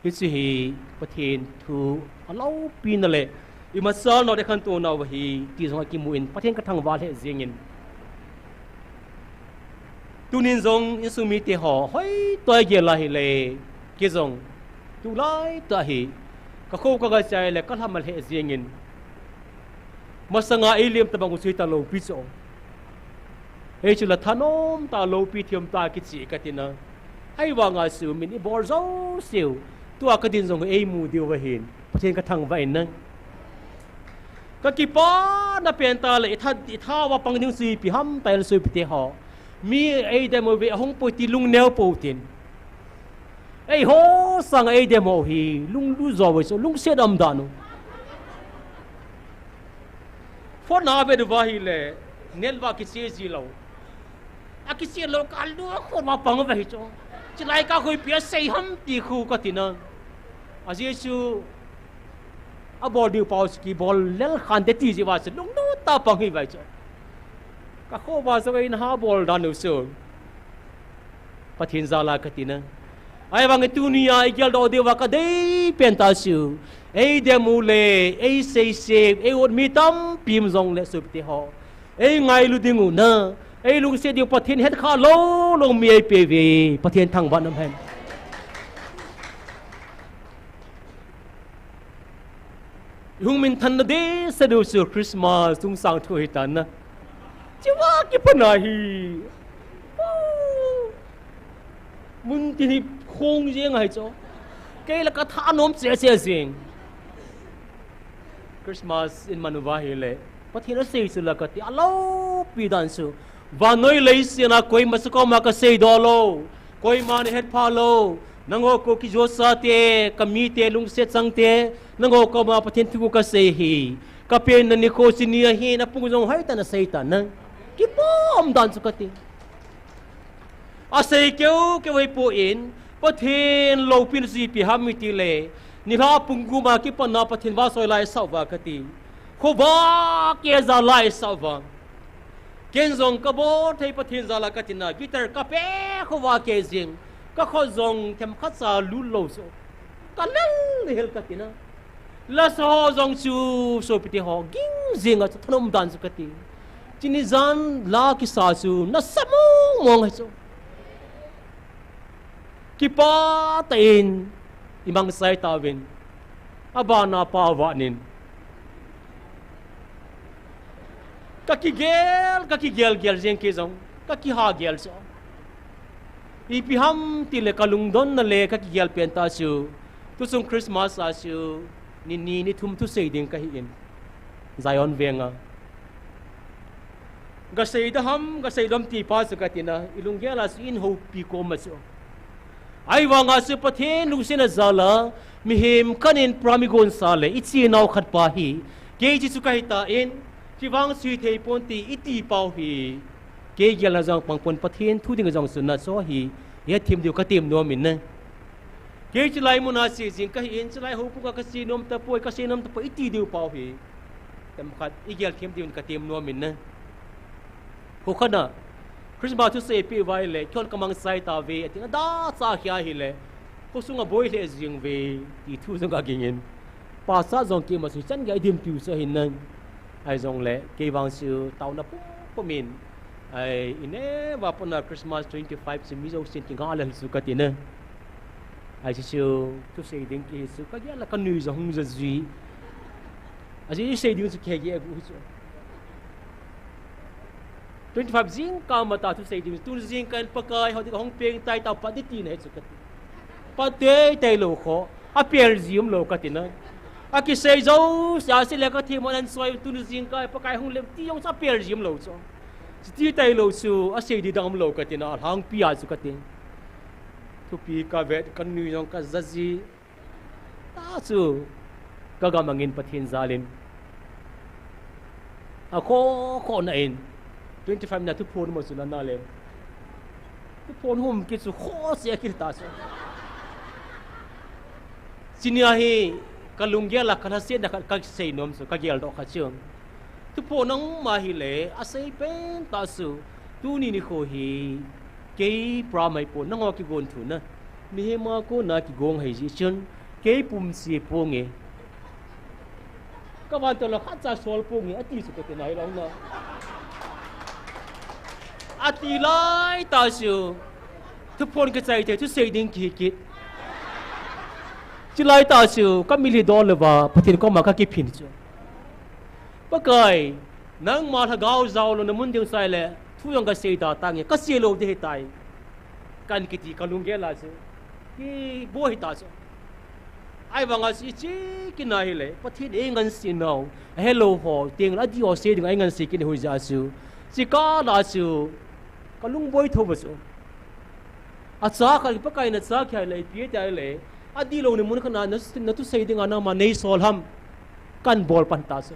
Hiche hi Pathen thu aloupi na le, i machal nau le khantou nau ahi, ti jong akimu in, Pathen ka thangvah lheh jeng in. Tunin jong insung mite ho, hoitah a gel a hile, kei jong, tulai tah hi, ka kho ka ga chai le, ka lham a lheh jeng in. Masanga ei lem tabang u chu hita loupi chu. Ei chu la thanom tah loupi thiam tah kicheh kati na. Ahivanga chu min i bol jouseu. Tua ka din jong ei mu diu ahin. Pathen ka thangvah in na. Ka kipana pen tah le i tha, i tha uva pang ding chu ipi ham tile sopite ho. Mi ei dem uve ahung poi ti lungneo pou tin. Eiho sanga ei dem u hi, lunglut jo uve chu, lungset um dan u. Phone a vet uva ahile, net uva kiche ji lou. Akiche lou kah a lungkhot uva pang uve hi chu. Chulai kah a koi ipi asei ham ti khu kati na. Ajeh chu abol diu pau chu kibol lel khante ti jeh uva chu lunglut tah a pang hi vai chu. Ka khovah jong eina ha bol dan u chu Pathen jal a kati na. Ahivangin tunia i geldoh diuva ka deipen tah chu, ei dem u le ei seise, ei ot mi tampi um jongle sopite ho, ei ngailu ding u na, ei lungset diu Pathen hetkhah lou lou mi eipeuve. Pathen thangvah in um hen. I hung minthanna dehset u chu Christmas chungsang thu ahitan na. Chua kipana hi muntin hi khong jeng ahi chu. Kei la ka thanom cheh cheh jeng. Christmas in man uva ahile, Pathen asei chu la kati, aloupi dan chu, vannoi leiset a koima chu koma ka seidoh lou, koiman ahetphah lou. Nangho Kuki jousa te, ka mite, lungset changte, nangho koma Pathen thu ka sei hi. Ka penna nikho chu ni ahin, apung jong hoitah in asei tan na. Kipah um dan chu kati. Asei keu keu ahipoi, Pathen loupina chu ipi ham itile, nilhah pung gup a kipatna Pathen vahchoi la eisah uva kati. Khovah keh jal a eisah uva. Ken jong ka bol thei Pathen jal a kati na, guitar ka pe khovah keh jeng, ka khut jong themkhat cha lut lou chu. Ka lel hel kati na. Lasa ho jong chu sopite ho ging jeng a chu thanom dan chu kati. Chuni jan la kisa chu nasa mong mong ahi chu. Kipah tah in i mang chai tauvin, abana Pa Van in ka kigel, ka kigel gel jeng, kei jong ka kiha gel chu. Ipi ham tile ka lungdonna le ka kigel pen tah chu, tuchung Christmas a chu ni ni ni thum thusei ding kahi in, Zion veng a. Ga sei da ham, ga sei lom ti pa chu kati na, i lunggel a chu in houpi kom a chu. Ahivang a chu Pathen lungsetna jal a, mihem khat in program i gonsa le, i chenau khat pa hi, kei chu chu kahi tan, chuvang chu hithei ponte i ti pau hi, kei gel na jong pang pon, Pathen thu ding a jong chu na chu hi, i hethem diu ka tem nom in na. Kei chulai mun a che jing kahi in, chulai houbung a ka che nom tapoi, ka sei nom tapoi, i ti diu pau hi. Themkhat i gel them diu in ka tem nom in na. Kho khat na, Christmas thusei peh uva ahile, keiho ka mang chai tauve, ati na, da cha khia ahile, khosung a boi lheh jing uve, ti thu jong ka ging in. Pastor jong keima chu chan gei a i dinpiu chu ahi na. Ahi jongle, kei vang chu taona pum pum in, ai, i neo a pat na Christmas twenty five chu mi jousen kingah lel chu kati na. Ahi chu chu, thusei ding kihi chu, ka gel a ka nui jong hung ja jui. Ahi chu sei ding chu kei gel gu chu. Twenty five jingkah matah thusei ding, tun jingkah in Pakai, hou ding ka hung peng tai tau, pat ding tina hi chu kati. Pat tei tei lou kho, a pel ji um lou kati na. A kisei jouse a sei le ka themmo nan soi, tun jingkah Pakai hung lem ti jong chu a pel ji um lou chu. Chuti tei lou chu, a sei ding dang um lou kati na, a lhangpi a chu kati. Thupi ka vet, ka nui jong ka ja ji. Ta chu, ka gam angin Pathen jal in. A kho kho na in, twenty five na thuphon mo chu la na le. Thuphon hum kit chu kho se kit ta chu. Chunia hi, ka lunggel a ka lhasetna khat ka sei nom chu, ka geldoh khat chu. Thuphon nangma hile, a sei pen ta chu, tuni nikho hi, kei program ahi pon, nangho kigon thu na. Mihem a kona kigong ahi jeh chun, kei pum che ponge. Ka van to la khat cha sol ponge, ati chu kati na hi lou na. Ati lai ta chu, thuphon kichai thei, thusei ding kihi kit. Chulai ta chu, ka mitlhi dol louva, Pathen koma ka kiphin chu. Pakai, nangma lhagao jao louna mun ding sai le, thu jong ka sei da tange, ka sei lou ding ahi tai. Kan kiti ka lunggel a chu. Kiboi ahi ta chu. Ahivang a chu i che kit na hile, Pathen ei ngansi nau, a helou ho, teng la di ho sei ding a ei ngansi kit na hoi jeh a chu. Chukah la chu, ka lungboi thou va chu. A cha khat, Pakai na cha khat le, ipi ti le, a dihlou ni mun khat na, na, na thusei ding a nangma nei sol ham. Kan bol pan ta chu.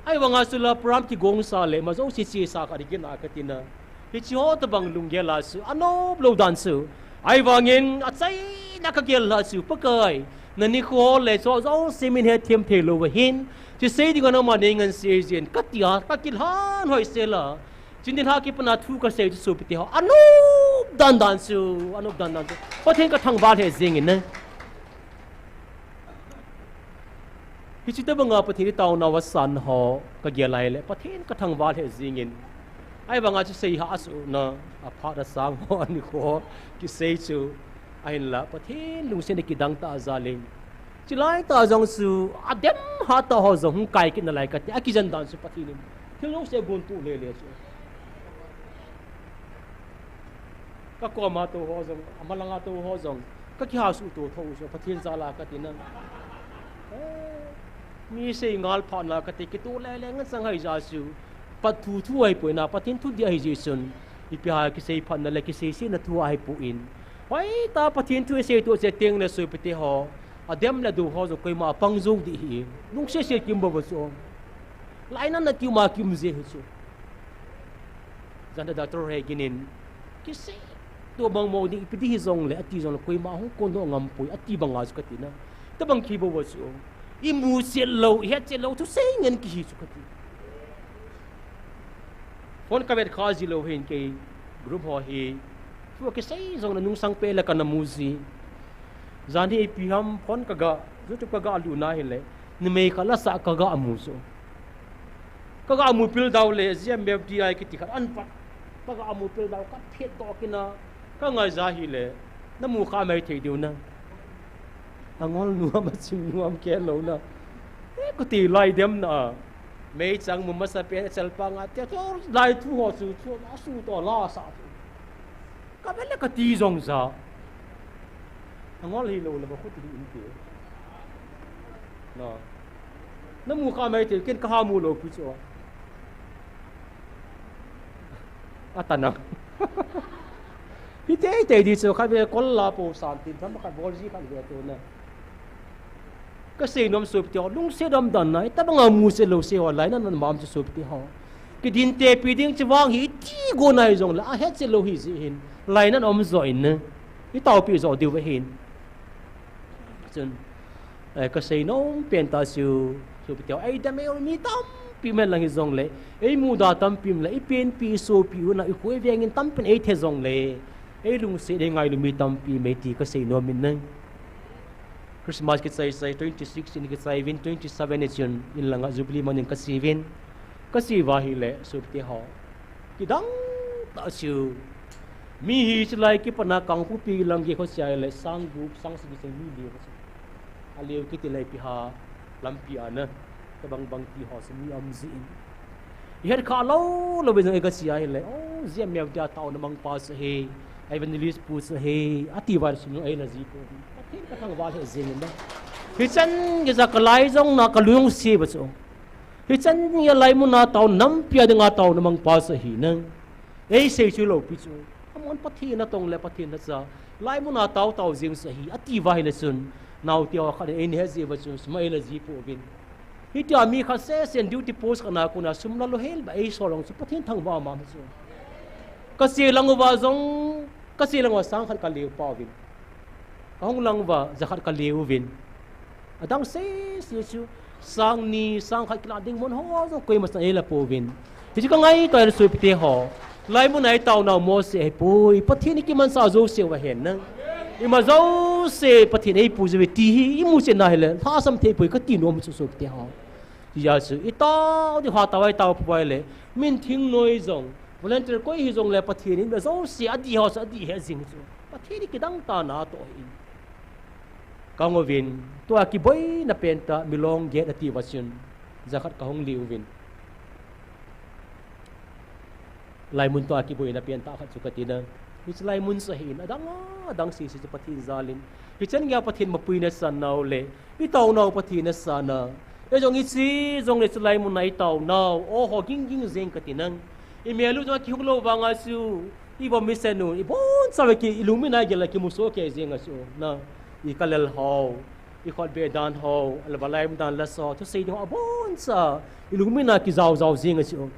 Ahivang a chu la program kigong sa le, ma jouse che sa kha ding kina kati na. Hiche ho tabang lunggel a chu, a nop lou dan chu. Ahivangin achaina kagel lhah chu, Pakai, nanikho le chu jouse min hethem thei lou ahin, chu sei ding a nangma nei ngansi jin, katia kakilhan hoisel a, chuni lha kipana thu kasei chu sopite ho, anop dandan chu, anop dandan chu Pathen kathangvah lheh jengin na. Hiche tobanga Pathen itaonau asan ho kagel a ahile Pathen kathangvah lheh jengin. Ahivanga chu seihahsuhna, aphat asang ho, anikho kisei chu, ahinla Pathen lungsetna kidang tah jal in, chulai tah jong chu adem hatah ho jong hung kai kit nalai kati, akijen dan chu Pathen in thil jouse agontoh lele chu. Kakoma tou ho jong, amalanga tou ho jong, kakihasuh to thou chu Pathen jal a kati na. Mi sei ngal phatna kati, kitoh lele ngen chang ahijeh chu, Pathen thu thu ahipoi na, Pathen thudih ahijeh chun, ipi ham kisei phatna le kisei sena thu ahipoi. Hoitah Pathen thu isei toh cheh tengle sopite ho, adem le adou ho jong koima apang jou dih ahi, lungset sel kium bouva chu. Lainatna kiuma kium jeh hi chu. Janda Doctor Hagin in, kisei toh bangmo ding, ipi ding hijongle, ati jongle, koima hung kondoh ngampoi, ati banga chu kati na. Tobang kibouva chu, imuchet lou, ihetchet lou thusei ngen kihi chu kati. Phone kavet kha jilou hin kei group ho hi, thu kisei jongle nungsang peh le kana mu ji. Jan hi ipi ham phone kaga, YouTube kaga lutna hile, numei khat lasah kaga mu chu. Kaga mu pil dau le, G M F D I kiti khat ahin pat. Kaga mu pil dau, kaphetdoh kit na, kangaija hile, namu kha maithei diu na. Angol nuam, aching nuam, khelou na. E, kati lai dem na. Meichang mu masapen, achalpang a, te, to, lai thu ho chu, chu, asutoh la sa chu. Kavet le kati jong ja. Angol hilou le, ba khuti hi inte. Na. Namu kha maithei, ken kaha mu lou pi chu. Atana. Hiteitei di chu, khatvei kol la po san tin, tham khat bol ji khat ve tu na. Kasei nom sopite ho, lungset umdan na, itobanga muchet lou sei ho, lainatna um chu sopite ho. Kidin tepi ding chu vang hi, iti go nai jongle, ahetchet lou hijeh hin, lainatna um jo in na. Itaopi jo diu ahin. Chun, eh, kasei nom pen tah chu, sopite ho, eidam eiho mi tampi um hen lang hijongle, eimuda tampi um le, ipenpi, isopi, una, ikho iveng in tampin eithe jongle, eilungset, eingailu mi tampi um e ti kasei nom in na. Christmas kichai chai, twenty six in kichai uvin, twenty seven in chun, in langa Jubilee man in kache uvin. Kache uva ahile, sopite ho, kidang tah chu, mi hi chulai kipana Kangpokpi lang gei kho chai le, sang gup, sang sagi cheng mi le kho chu. Aleo kiti le ipi ham, lampi a na, tobang bang ti ho chu mi um jin. Ihet kha lou lou in jong eikache ahile, o, G M F D I a taona mangpa chu ahi, evangelist pu chu ahi, ati uva chu eila ji poi. Pathen kathangvah lheh jengin na. Hichan geiya kalai jong na kalungset uva chu. Hichan geiya laimun a taona nampi a dinga taona mangpa chu ahi na. Eisei chu lou pi chu. Amahon Pathen atong le Pathen acha. Laimun a tao tao jeng chu ahi, ati uva ahile chun, naote ho khat in eina het jeh uva chun, sum eila ji pouvin. Hitia mi khat sesen duty post khat na kona sum la lou hel uva eisol jong chu Pathen thangvah mama chu. Kache lang uva jong, kache lang uva sang khat kale u pouvin. Kahung lang uva, ja khat kale uvin. Adang sese chu, sang ni, sang khat kilah ding mun ho jong koima chan eila pouvin. Hichu kangaito le sopite ho. Laimun a itaonau Mose ahipoi, Pathen in kimansah jouse uva ahen na. Ima jouse Pathen in eipuiyu uve ti hi imuchet na hile, lhasam thei poi kati nom chu sopite ho. Hijeh chun, itao diu hatah a itao poi le, min thingnoi jong, volunteer koi hijongle Pathen in ima jouse adih ho chu adih he jing chu. Pathen in kidang tah a natoh ahin. Kahung uvin, tua kiboina pentah, Milong Gate ati uva chun, ja khat kahung le uvin. Laimun tua kiboina pentah khat chu kati na. Hiche laimun chu ahin, adang a, adang sese chu Pathen jal in. Hichan geiya Pathen mapuina isan nau le, itaonau Pathen asan a. Eijong iche jongle chu laimun a itaonau, o ho ging ging jeng kati na. Imel u jong akihuk lou vanga chu, ivom isen u, iboncha uva ki, ilungmin a igel a kimusoh kei jeng a chu, na, ikalel ho, ikhutbeh dan ho, ahilou le laimun dan lasa ho, thusei ding ho, aboncha, ilungmin a kijao jao jeng a chu.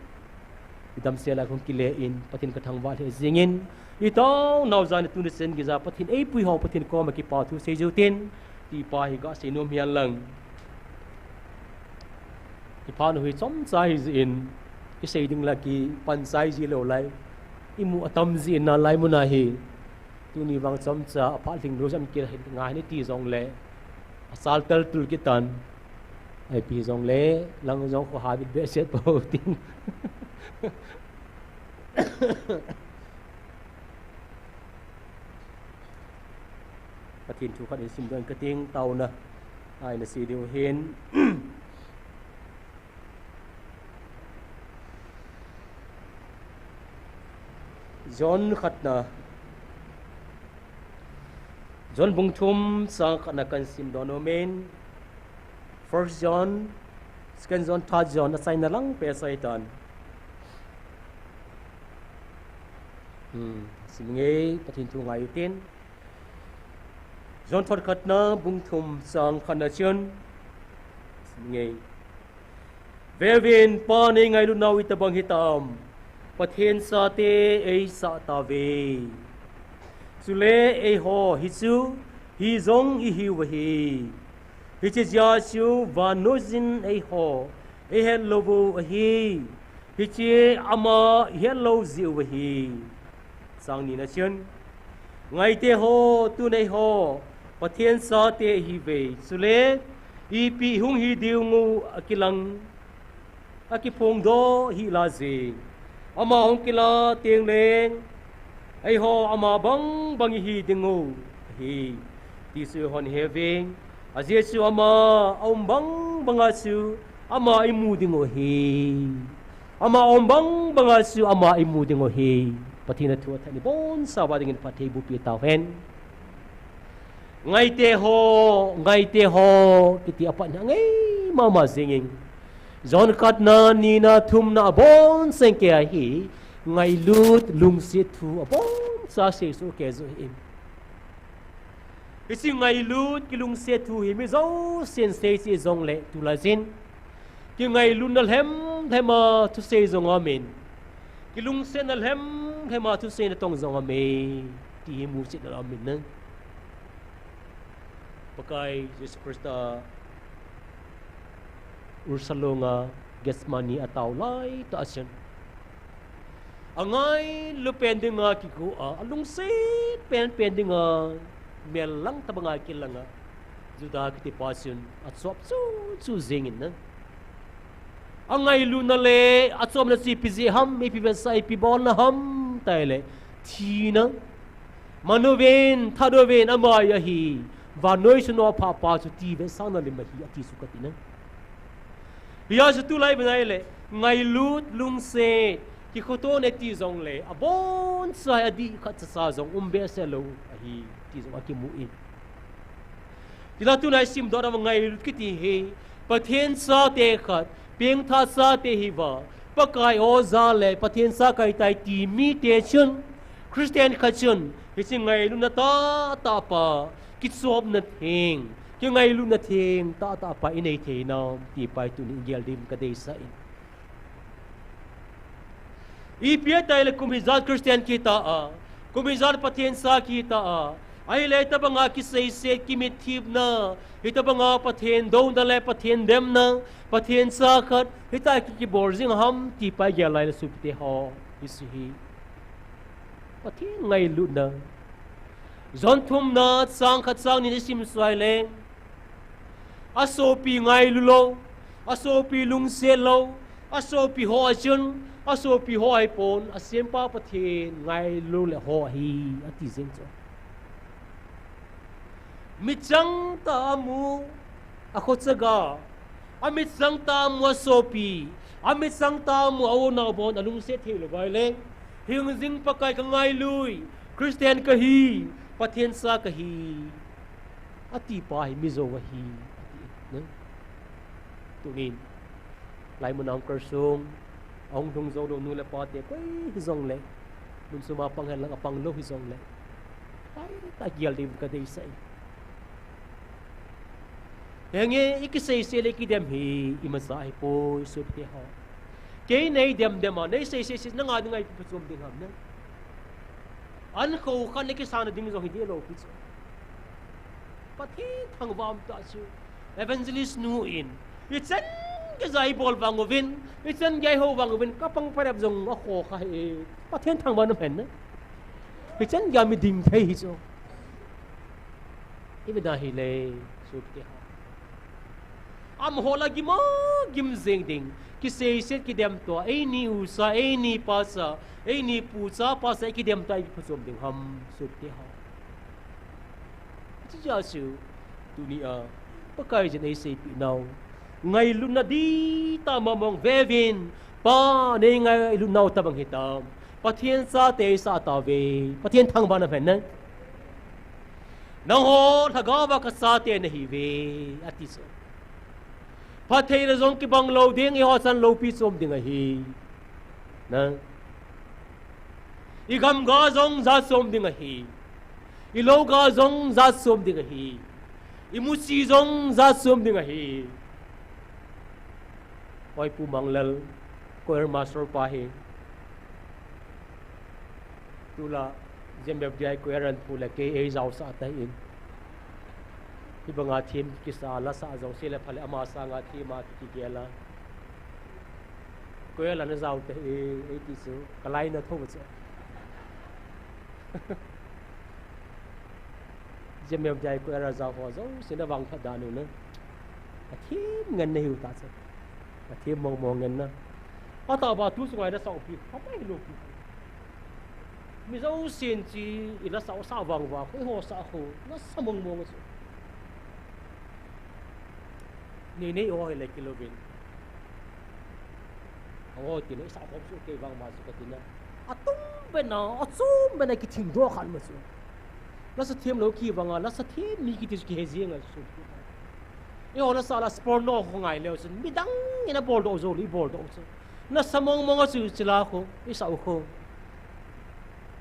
Idamsel a hung kile in, Pathen kathangvah lheh jingin, itaonau jana tuni chan geiya Pathen eipui ho, Pathen koma kipa thu seiju tin, ti pa hi gasei nom hihen lang. Iphat u hi chomcha hijeh in, isei ding la kipan chai ji lou lai. Imu atam jeh in nalai mun a hi. Tuni vang chomcha aphat lhinglou jong kit ngai nati jongle, achal tal tul kit tan. Ipi jongle, lang jong kho habit behseh pou tin. Pathen thu khat in simdoh inge kating, taona a ina sei diu hin. John khatna. John bung thum chang khatna kahin simdoh nom in. First John, Second John, Third John, achaina lang peh asei tan. Hmm, sim inge, Pathen thu ngai u tin. John thot khatna, bung thum chang khatna chun. Sim inge. Veuvin, Pan eingailut nau itobang hitam. Pathen chate eisah tauve. Chule eiho hichu, hijong ihiu ahi. Hiche jeh a chu vannoiyin eiho eihet lou u ahi. Hiche ama ihet lou jeh u ahi. Chang nina chun. Ngaite ho, tun eiho Pathen chate ihiuve. Chule, ipi hung hi diu u akilang, akiphongdoh hih lajing. Ama hung kilah teng leng, eiho ama bang bang ihi diu ahi. Ti chu eihon iheuving. Ajeh chu ama aum bang banga chu ama imu diu ahi. Ama aum bang banga chu ama imu diu ahi. Pathen in athu athat in ibonchauva dingin phatthei eiboh peh tauhen. Ngaite ho, ngaite ho, kiti apat hi angai mama jingin. John khatna, nina, thumna, abonchauvin kei ahi, ngailut, lungset thu, aboncha seisoh kei joh in. Hiche ngailut, kilungset thu hi mi jousen sei cheh jongle, tulai jin. Kingailutna lhem lhem a thusei jong aumin. Kilungsetna lhem lhem a thusei natong jong aume. Ti hi muchetna aumin na. Pakai Jesu Christa Ursa longa Gethsemane atao laitah a chun. Angailu pen dinga kikou a, alungset pen pen dinga, mel lang tobanga kilanga. Juda kitipa chun, achop chu chu jingin na. Angailuna le, achopna chu ipi jeh ham, ipi vetsah, ipi bolna ham, tile. Thina. Manu ven, thado ven, ama ahi. Vannoi suna phapa chu ti vetsahna lim ahi, ati chu kati na. Hijeh chun tulai bena ile, ngailut lungset, kikhoto nati jongle, aboncha adih khat chacha jong um behseh lou ahi, ti jong akimu in. Tila tuna isimdoh na ngailut kiti hi, Pathen chate khat, pengthah chate hiuva, Pakai oja le, Pathen cha kahitai ti mite chun, Christian khat chun, hiche ngailutna tahtah pa, kichopna theng, kingailutna theng tahtah pa inei thei nam, ti pa hi tunin igel ding kadeisah in. Ipi tia tile kum hijat Christian kihita a, kum hijat Pathen cha kihita a, ahile hitobanga kiseiset, kimitthipna, hitobanga Pathen douna le Pathen demna, Pathen cha khat, hitia ki, kibol jing ham, ti pa igel lai le sopite ho, hiche hi. Pathen ngailutna. John thumna, chang khat chang ni isim suh le. Asopi ngailu lou, asopi lungset lou, asopi ho a chun, asopi ho ahipon, asempa Pathen ngailu le ho ahi, ati jeng chu. Mitchang tah a amu, akhochaga, amitchang tah a amu asopi, amitchang tah a amu a-u anao bon alungset thei lou uva ahile, hingjing Pakai kangailu, Christian kahi, Pathen cha kahi, ati pa hi mijou ahi, ati, ne? Tunin, laimun a hung kalsong, ahung lhung jou lou nu le pate koi hijongle, mun sung a pang henlang apang lou hijongle, pai ta gel ding kadeisah e. Henge, ikiseiset le ikidem hi imacha ahipoi, sopite ho. Kei nei dem dem a, nei sei sei sei, nanga dinga ipi phachom ding ham na. An kho khan nei kisana ding jong hi ding lou pi chu. Pathen thangvah um tah chu. Evangelist nu in, ichan geiya ibol vang uvin, ichan geiya iho vang uvin, kapang parep jong akho kha hi. Pathen thangvah na hen na. Ichan geiya mi ding thei hi chu. Ipi da hile, sopite ho. Amaho la gim a gim jeng ding. Kiseiset kidem tua, eini u cha, eini pa cha, eini pu cha pa cha, kidem tua, ipi phachom ding ham, sopite ho. Hiche jeh a chu, tunia, Pakaiyin eiseipeh nau. Ngailutna dihtah mong mong veuvin, Pa, nei ngailutnau tobang hitam. Pathen chate isah tauve, Pathen thangvah na hen na. Nangho lhagao va kachate nahiuve, ati chu. Phattheina jong kibang lou ding, eiho chan loupi chom ding ahi. Na. Igam ga jong jat chom ding ahi. Ilou ga jong jat chom ding ahi. Imuchi jong jat chom ding ahi. Oi, Pu Manglal, choir master pa hi. Tulai, J M F D I choir an phu le kei eijaosah tan. Hibanga them kisa la sah jong sele phale ama sanga them a kigel a. Choir la najao te, eiti chu, kalaina tho chu. J M F D I choir a jao ho jouse na vangphat dan u na. Athem ngen nahiu ta chu. Athem mong mong ngen na. Atah ba tu sunga nasah u pi, pha mai lou pi. Mi jousen chu, ila sah u sah vang uva, eiho sah u, nasa mong mong chu. Nei nei eiho hile kilouvin. Eiho tina, isah khom chu kei vang ma chu kati na. Atum bena, achom bena kithing doh khan ma chu. Lasa them lou kivanga, lasa them mi kiti chu kihe jeng a chu. Eiho lasa la sport no ho ngai leu chun, midang in abol doh jou le, ibol doh chu. Nasa mong mong a chu chila khu, isah u khu.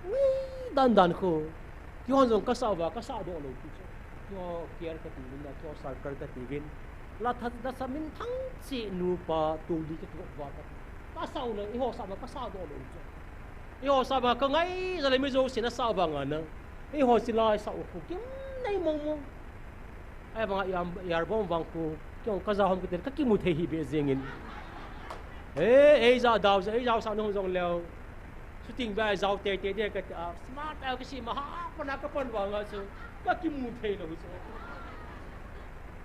Ui, dan dan khu. Keihon jong kasah uva, kasah doh lou pi chu. Keiho care kati uvin na, keiho circle kati uvin. La tha, lasa minthang cheh nupa, tuli kati uva. Kasah u le, eiho sah uva, kasah doh lou chu. Eiho sah uva, kangai jeh le mi jousen asah vanga na. Eiho chila isah u khu, gimnei mong mong. Ahivanga i am, i album vang khu, keiho kajao ham kati le, kakimu thei hih beh jengin. E, eija dau, eija sah nung jong leu. Shooting ba jao tei tei de kati a, smart a kasi ma ha, pana kapan vanga chu, kakimu thei lou chu.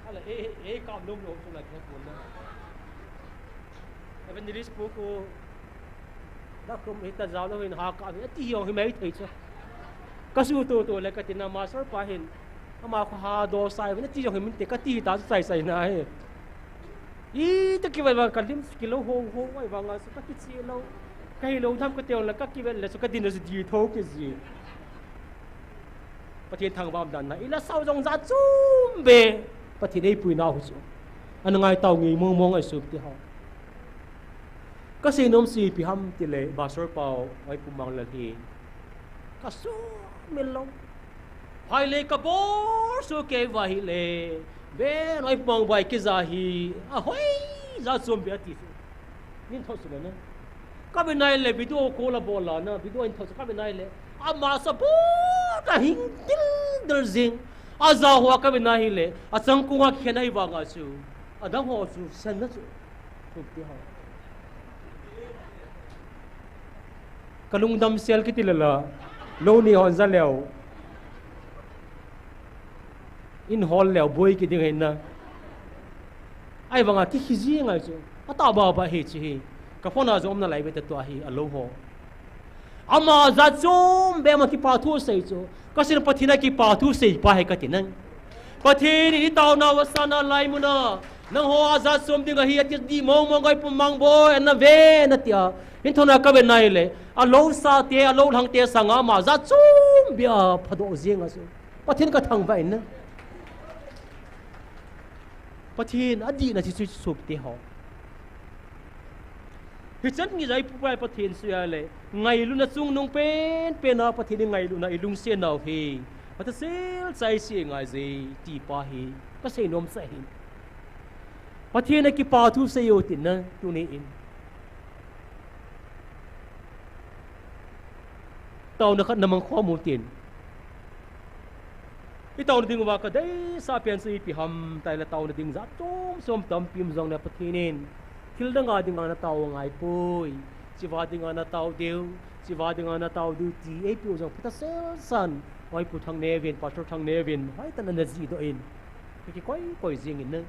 Ala, e, e, e, kam lom lou chu la kipon na. Evangelist pu khu, Dakhum hita jao lou hin ha ka hi, ati jong hi mai thei chu. Kasu to to le kati na master pa hin. Ama khu ha do sai, ati jong hi min te kati ta chu sai sai na hi. Ita kivai vang kalim kilou ho ho vai vanga chu kakiche lou. Kahilou tham kati le kakivel le chu kadin le chu di tho kiji. Pathen thangvah dan na. Ila sah u jong jat chom beh. Pathen eipui nau chu. Ana ngai tau ngei mong mong a sopite ho. Kasei nom chu ipi ham tile, Pastor Pau, oi Pu Manglal hi. Kasumil lou. Phailei kabol soh kei uva ahile. Ven, oi Pu Mangboi kija hi. Ahoi, jat chom beh ati chu. Nin tho chu le na. Kaven ahile video call abol a na, video in tho chu kaven ahile. Ama support ahing dil dil jing. Ajao ho kaven ahile. Achangkong a khen ahi vanga chu. Adang ho chu sen na chu. Sopite ho. Kalungdam sel kiti le la, lou ni hon ja leu. In hol leu boi kiding hin na. Ahivanga kikhi ji ngai chu. Atah baba hi chi hi. Ka phone a jong um nalai ve ta tua hi alou ho. Ama jat chom beh ama kipa thu sei chu. Kasin Pathen a kipa thu sei pa hi kati nang. Pathen in itaonau asana lai muna. Nangho a jat chom ding ahi ati di mong mong oi Pu Mangboi, ana ve na tia. Hin thona kaven ahile. Alou sate, alou lhangte sanga ama jat chom beh a phadoh jing a chu. Pathen kathangvah in na. Pathen adihna chu chu sopite ho. Hichan ngi jai pu pai Pathen suya le, ngailutna chungnung pen pen a Pathen in ngailutna ilungset nau hi. Pathen sel chai si ngai je ti pa hi. Kasei nom sa hi. Pathen a kipa thu sei u tin na, tuni in. Taona khat na mang khom u tin. I taona ding uva ka deisah pen chu ipi ham tile, taona ding jat chom chom tampi um jongle Pathen in thil dang a dinga na tao angai poi. Hiche va dinga na tao diu, hiche va dinga na tao diu ti eipeh u jong phatah sel san, Pu Thangneo vin, Pastor Thangneo vin hoitah in ana jihdoh in, ka kikoi koi jing in na.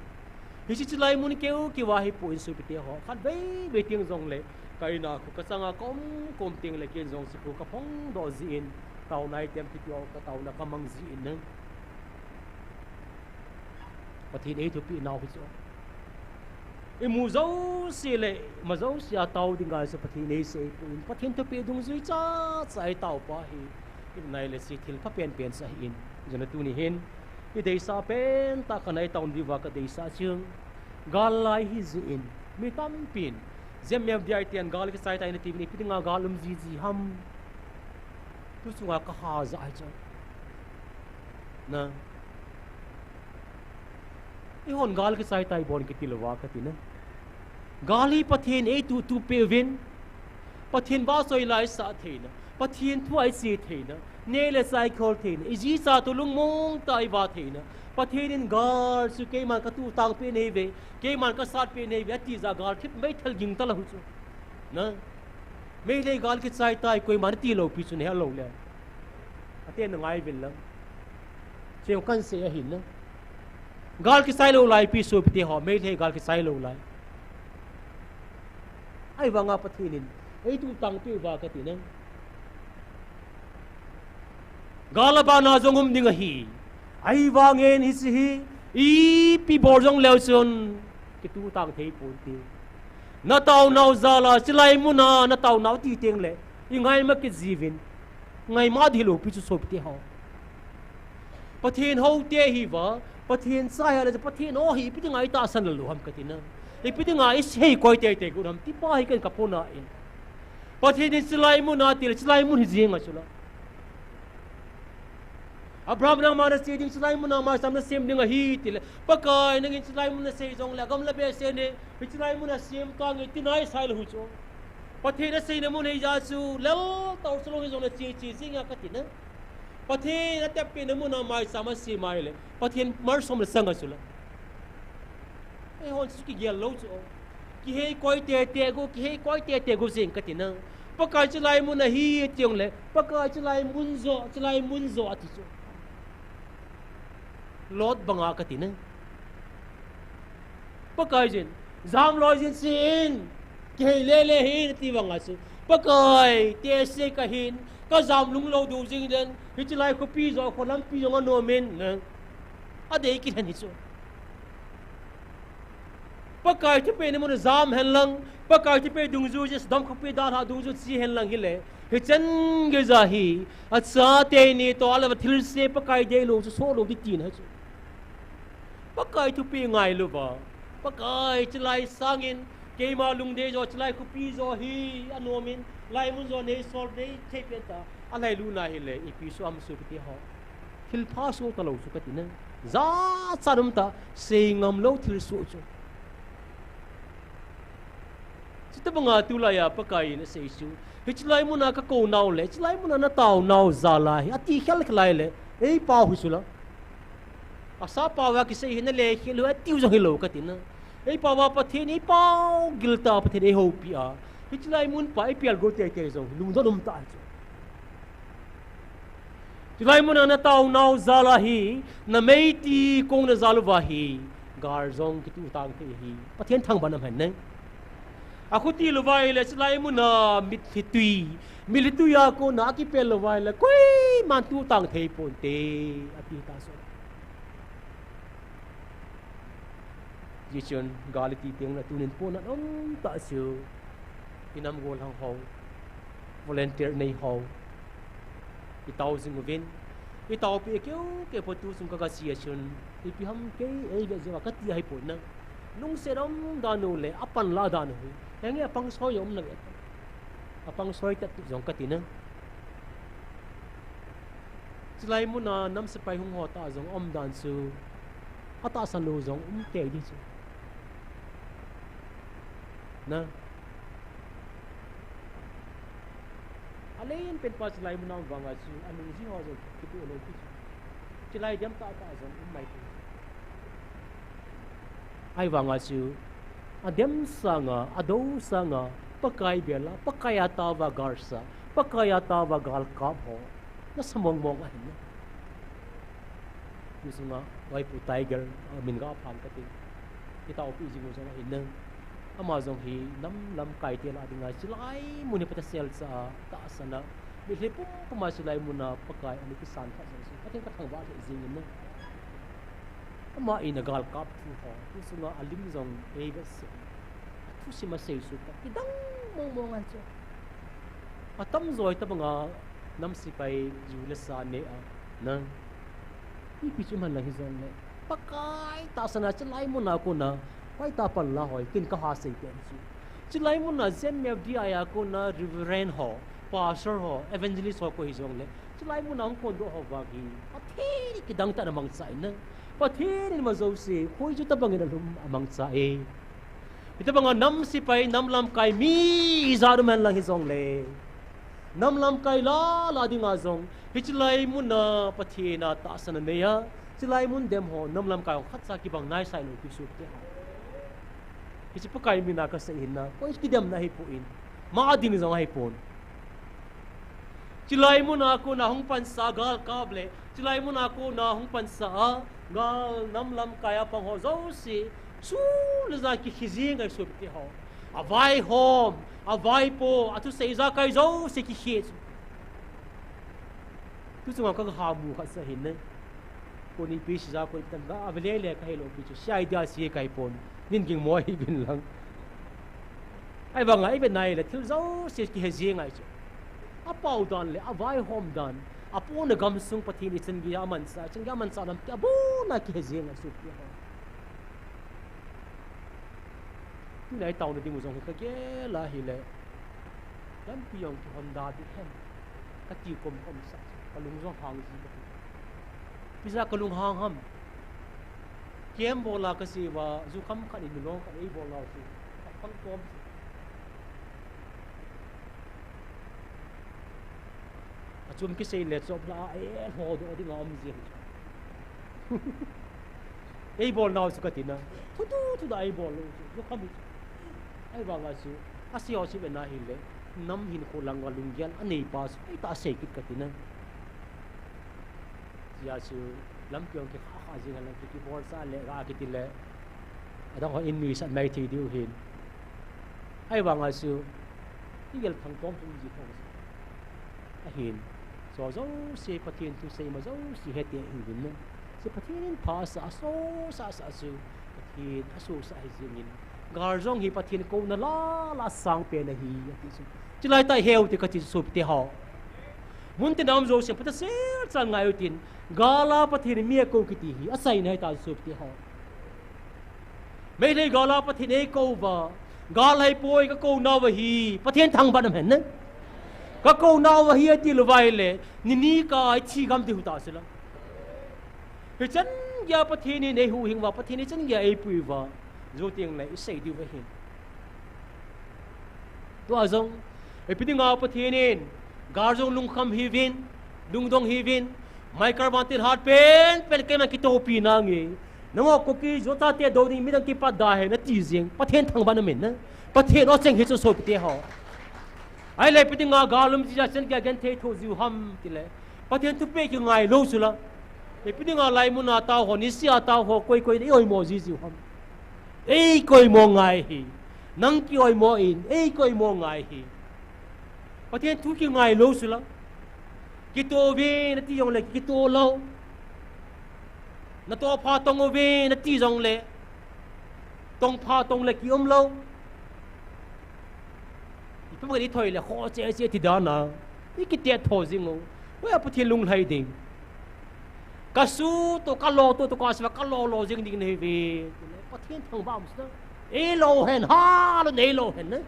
Hiche chilai mun keu keu a hi pon sopite ho, khatvei vei teng jongle ka in a khu ka chang a ka um ka um tengle ken jong hiche khu ka phongdoh jin, taona item kiti ho ka taona ka mang jin na. Pathen eithupeh nau hi chu. Imu jouse le ima jouse a tao ding ngai chu Pathen eisei pon, Pathen thupeh dungjui cha cha i tao pa hi. Ipi nai le hiche thil pha pen pen chu ahi in. Hijeh a tuni hin i deisah pen tah khat a i taona diuva ka deisah chu, gal lai hi jeh in mi tampin, J M F D I ten gal kichai tai nati uvin, ipi dinga gal um jiji ham. Tu chunga ka ha jeh ahi chu. Na. Eihon gal kichai tai bon kiti louva kati na. Gal hi Pathen eituh tup peh uvin, Pathen vahchoi la isah theina, Pathen thu a iche theina, neh le chah ikhol theina, iji cha toh lungmong tah a iva theina, Pathen in gal chu keiman ka tuhtang peh nahi uve, keiman ka sat peh nahi uve, ati jeh a gal thip meithal ging talou chu. Na. Meitei gal kichai tai, koiman ati lou pi chu nahet lou le. Ati na ngai uvin lang. Hiche kahin sei ahi na. Gal kichai lou lai pi sopite ho, Meitei gal kichai lou lai. Ahivanga Pathen in eituhtang peh uva kati na. Gal abana jong um ding ahi. Ahivangin hiche hi ipi bol jongleu chun kituhtang thei ponte. Na taonau jal a, chilai muna na taonau ti tengle, i ngaima kit jiuvin, ngaima dih lou pi chu sopite ho. Pathen houte ihiuva, Pathen cha ihi le, Pathen ho hi ipi dinga i tahsan lou ham kati na. Ipi dinga i sei koi tei tei got ham ti pa hi ken ka phona in. Pathen in chilai muna ti le, chilai mun hi jeng a chu la. Abraham, nangma na che ding, chilai muna maisam na sem ding ahi ti le, Pakai nangin chilai mun na sei jongle, agam la behseh in, hiche chilai mun a sem tange ti nai sai lou hi chu. Pathen aseina mun hi jeh a chu, lel tah chu lou hi jongle che che jing a kati na. Pathen atep peh na muna maisam a sem a ahile, Pathen malsom le sang a chu la. Eihon chu kigel lou chu. Kihei koi tei tei got, kihei koi tei tei got jeng kati na. Pakai chilai mun ahi ti jongle, Pakai chilai mun jo, chilai mun jo ati chu. Lot banga kati na. Pakai jin, jam loi jin chen, kihei le le hin ati vanga chu. Pakai, tese kahin, ka jam lung lou diu jing den, hiche lai khopi jo, kho lampi jong anom in, na. Adei kit hen hi chu. Pakai thupeh na mun a jam hen lang, Pakai thupeh dungjui, Jesu dam khopi dalha dungjui che hen lang hile, hichan geija hi, achate ni toh a lava thilse Pakai deilou chu soh lou ding tina hi chu. Pakai thupeh ngailuva, Pakai chilai sangin, keima lungdei jo, chilai khopi jo hi anom in, laimun jo nei sol nei thei pen ta, alhailuna hile, ipi soh ham sopite ho. Thilpha soh talou chu kati na. Jachat um tah, sei ngam lou thil soh chu. Chuti banga tulai a Pakai in asei chu, hiche lai muna ka kou nau le, hiche lai muna na tao nau jal a hi, ati khel khel lai le, ei pao hi chu la. Asa pao a kisei hi na le khel u, atiu jong hilou kati na. Ei pao a Pathen, ei pao gil tah a Pathen ei houpi a, hiche lai mun pa ei pel got tei tei jong lungdon um tah chu. Chulai muna na tao nau jal a hi, na meiti kong na jal uva hi, gal jong kituh tang thei hi, Pathen thangvah na um hen ne. Akhuti louva ahile, chulai muna mitlhi tui, mitlhi tui a kona akipel louva ahile, koiman tuh tang thei ponte, ati ta chu. Hijeh chun, gal iti teng le tunin pona um tah chu, i nam gollhang ho, volunteer nei ho, i tao jing uvin, i taopi keu keu pon tu chung ka, ka che a chun, ipi ham kei ei ve jeh uva kati ahi pon na. Lungset um dan u le, apan la dan u hi. Henge apang soi um na ve. Apang soi tat jong kati na. Chulai muna nam sepai hung ho tah jong um dan chu, atahsan lou jong um tei di chu. Na. Alen pen pa chilai mun a um vanga chu, anung jing ho jong kitoh lou pi chu. Chilai dem tahtah jong um mai pi. Ahivanga chu, adem sanga, adou sanga, Pakai bel a, Pakai a taova gal sa, Pakai a taova gal kap ho, nasa mong mong ahin. Tusunga, Vaipu Tiger, amin ga phang kati. Itaopi jing u jong ahin. Ama jong hi nam lamkai te lah dinga, chilai mun hi phatasel cha a tahsan a, mitlhi pumpum a chilai mun a Pakai ana kisan khat jong chu, Pathen kathangvah lheh jingin. Ama in agal kap thu ho, tusunga alim jong ei vetsah. Athusim asei suh kidang mong mong ahi chu. Atamjo hi tobanga nam sepai ju le sa neh a, na. Ipi chu man lang hijongle, Pakai tahsan a chilai mun a kona, Pakai tahsan la hoi, tin kaha sei pen chu. Chilai mun a Z M F D I a kona Reverend ho, Pastor ho, Evangelist ho koi hijongle, chilai mun a hung kondoh ho vang hi, Pathen in kidang tah in amangcha in na. Pathen in ama jouse, hoi chu tobang in alhum amangcha e. Hitobanga nam sepai, nam lamkai mi ijat um hen lang hijongle, nam lamkai lah lah dinga jong, hiche lai muna Pathen a tahsan anei a, hiche lai mun dem ho, nam lamkai ho khatcha kibang naisai lou pi sopi teho. Hiche Pakai mina kasei ahin na, koi kidemna ahipoi, ama ding jong ahipon. Hiche lai muna kona hung pansa galkap le, hiche lai muna kona hung pansa a, gal nam lamkai a pang ho jouse, sun le jan kikhe jeng ahi sopi teho. Avaihom, avaipo, athusei ijakai jouse kikhe chu. Tuchunga kaga hamu khat chu ahin e. Koni ipi seija, koi ipi tam ga, ave lele kahilou pi chu, C I D a C I kahipon. Nin ging mo ahiuvin lang. Ahivanga ive nai le thil jouse kihe jeng ahi chu. Apao dan le avaihom dan, apohna gamsung Pathen ichan geiya amanchah, ichan geiya amanchah lampi abona kihe jeng ahi sopi teho. Tuni a itaona dingu jong hi kagel a ahile, lampi jong kihonda ding hen, kati komkom sah, kalung jong hang ji kati. Ipi jeh a kalung hang ham? Camp bol a kasei uva, jukham khat in milong khat eibol nau chu, apang tom chu. Achom kisei le chop la a, eh, lhodoh dinga um ji ahi chu. Eibol nau chu kati na. Thudu thuda eibol lou chu, jukham hi chu. Ahivanga chu, asei ho chu ive na ahile, nam hinkho langa lunggel anei pa chu, eitah a sei kit kati na. Hijeh a chu, lampi jong kikha kha jing hen lang, kibolsah le ga kiti le, adang ho in nuisat mai thei diu hin. Ahivanga chu, igel thang tom thum ji thou ahin. Chu jouse Pathen thu seima jouse hete hiuvin na. Chu Pathen in pha asah, asosah sah chu, Pathen asosah ahi jengin. Gal jong hi Pathen kouna lah lah a sangpen ahi ati chu. Chulai tah a heu te kati chu sopi teho. Mun tina um jousen phatasel chan ngai utin. Gal a Pathen in mi akou kiti hi achaina ahita chu sopi teho. Meitei gal a Pathen in eikou uva, gal ahipoi, kakou nauva hi Pathen thangvah nam hen ne. Kakou nauva hi ati lou uva ahile, nini kah a ithi gam diu ta chu la. Hichan geiya Pathen in eihuhhing uva, Pathen in hichan geiya eipui uva, jou tengle isei diu ahin. Tua jong, ipi dinga Pathen in, gal jong lungkham hiuvin, lungdong hiuvin, Michael Van Til hat pen pen keiman kitopi nange. Nangho Kuki Zo chate dou ding midang kipat da hen nati jeng, Pathen thangvah nam hen na. Pathen o cheng hi chu sopi teho. Ahile ipi dinga gal um jia chan geiya genthei thou jiu ham tile, Pathen thupeh kingai lou chu la. Ipi dinga lai muna tao ho, nisea tao ho, koi koi in eioimo ji jiu ham. Eikoimo ngai hi. Nang kioimo in, eikoimo ngai hi. Pathen thu kingai lou chu la. Kitoh uvin ati jongle kitoh lou. Natoh pha tong uvin ati jongle, tong pha tong le kium lou. Ipi bang ithoi le kho che che ti dan a, ikitet tho jing u. Hoiya Pathen lunglhai ding? Kasu toh, kalo toh, toh kasa, kalo lo jing ding nahiuve. Pathen thangvah um sina. Eilo hen, halou in eilo hen na.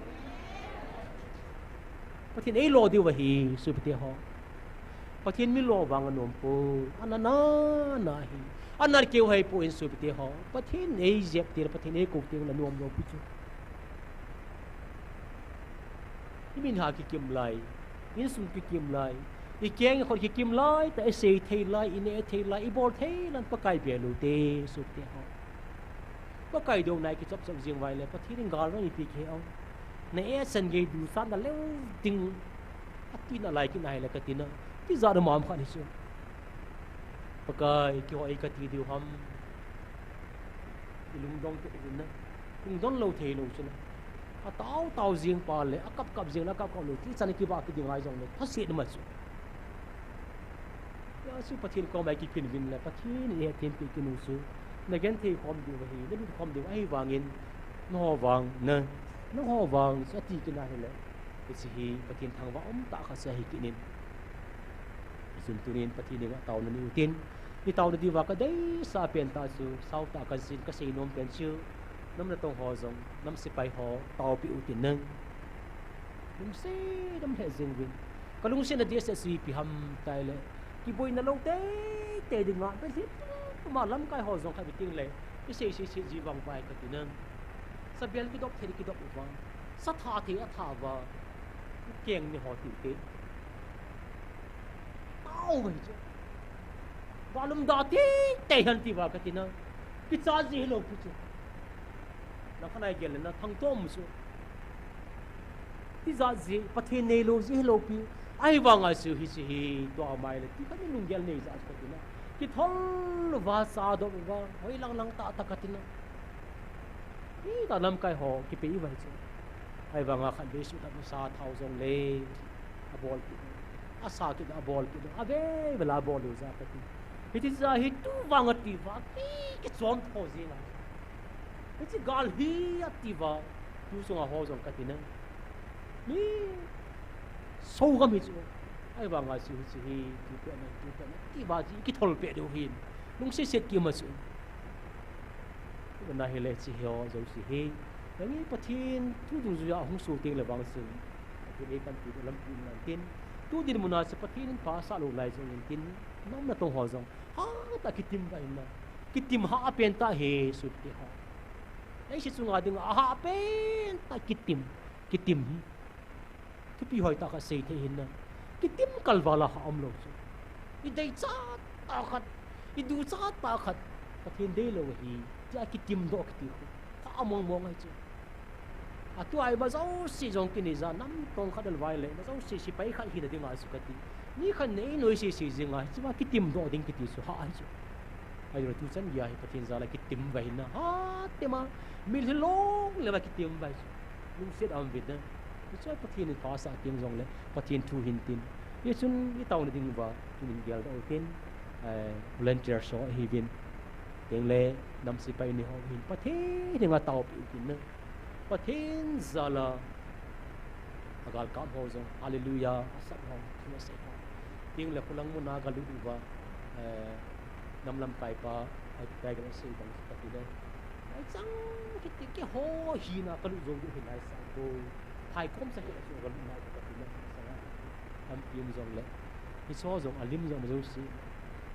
Pathen eilo diu ahi, sopi teho. Pathen mi lo vang anom poi. Ana na na hi. Ana keu ahipoi sopi teho. Pathen eijep teng, Pathen eikou teng le anom lou pi chu. Imin ha kikim lai. Insung kikim lai, ikeng ikhot kikim lai, ta isei thei lai, ineh thei lai, ibol thei lai, Pakai bel u te, sute ho. Pakai douna i kichop chop jing uva ahile, Pathen in gal jong eipeh kei o. Na eh san gei du san na leu ding, ati nalai kit na ahile kati na. Tijat na mam khat hi chu. Pakai, keiho ei kati diu ham. Ilungdong kit uvin na. Lungdong lou thei lou chu na. Atao tao jing pa le, akap kap jing le, akap kap lou. Tichan kivah kit ding ngai jong le. Phaset na ma chu. Hijeh chun Pathen koma i kiphin uvin le, Pathen in eihethem peh kit u chu. Na genthei khom diu ahi, na lut khom diu ahi vangin, nangho vang, na, nangho vang, chu ati kit na ahile. Hiche hi Pathen thangvah um tah khat chu ahi kit in. Hichun tunin Pathen henga taona nei utin. I taona diuva kadeisah pen tah chu, sao tah kahin sei, kasei nom pen chu. Nam natong ho jong, nam sepai ho, taopeh utin nang. Lungset nam lheh jeng uvin. Kalungsetna dehset chu ipi ham tile, kiboina lou teitei dinga, belhit puma lamkai ho jong khat ve teng le, isei sei sei ji vang vai kati nang. Sabel kidop thei kidop uva, satha thei atha uva, ukeng ni ho tiu te. Tao uva hichu. Valum da teitei hen ti uva kati nang. Kicha ji hilou pi chu. Nang khanai gel le na thangtom chu. Tijat ji, Pathen neilou ji hilou pi. Ahivanga chu hiche hi, tua mai le, ti khat ni lunggel nei jat kati na. Kithol uva, cha dop uva, hoi lang lang tah tah kati na. Hita lamkai ho, kipei uva hichu. Ahivanga khatvei suhthah uva sa thao jong le. Abol kit. Asa kit, abol kit. Ave, ave la abol u ja kati. Hiti ja hi tu vang ati uva, ki, kichom tho jeng a. Hiche gal hi ati uva, tu sunga ho jong kati na. Mi sogam hi chu. Ahivanga chu hiche hi, tu peh na, tu peh na, ti uva chu kithol peh diu hin. Lungset set kima chu. Tua ahile hiche ho jouse hi. Nangin Pathen thu dungjuia hung soh teng le vang chun. Pathen eipanpi lampi um nan tin. Tu dinmun a chu Pathen in pha asah lou lai jong in tin. Nam natong ho jong. Hatah kitim uva hin na. Kitim hahsa pen tah hi sute ho. Leiset chunga dinga hahsa pen tah kitim. Kitim hi. Thupi hoitah khat sei thei hin na. Kitim kalval a kha umlou chu. I deichat tah khat, i duchat tah khat, Pathen deilou ahi, tia kitim doh kiti khu. Kha among mong ahi chu. Atua ima jouse jong kinei ja, nam tong khat alvai le, ima jouse sepai khat hina dinga chu kati. Mi khat nei noi sese jing a, hichea kitim doh ding kiti chu hahsa ahi chu. Ahileh tuchan geiya hi Pathen jal a kitim uva hin na, ha, tima, mitlhi long le uva kitim uva hi chu. Lungset aum uvin na. Hiche Pathen in pha asah teng jongle, Pathen thu hin tin. Hichun i taona ding uva, tunin geldoh u tin, eh, volunteer ho ahiuvin. Tengle, nam sepai ni ho hin, Pathen henga taopeh u tin na. Pathen jal a, agalkap ho jong, Hallelujah, asap ho, thu asei ho. Tengle, khulang muna galut uva, eh, nam lamkai pa, a, tiger asei bang chu kati le. Maichang kiti keiho hina kalut jou diu ahi lai sang ko. Phaikom sa kit a chu galut nau kati le. Sanga lampi um jongle. Hiche ho jong alim jong ma jouse.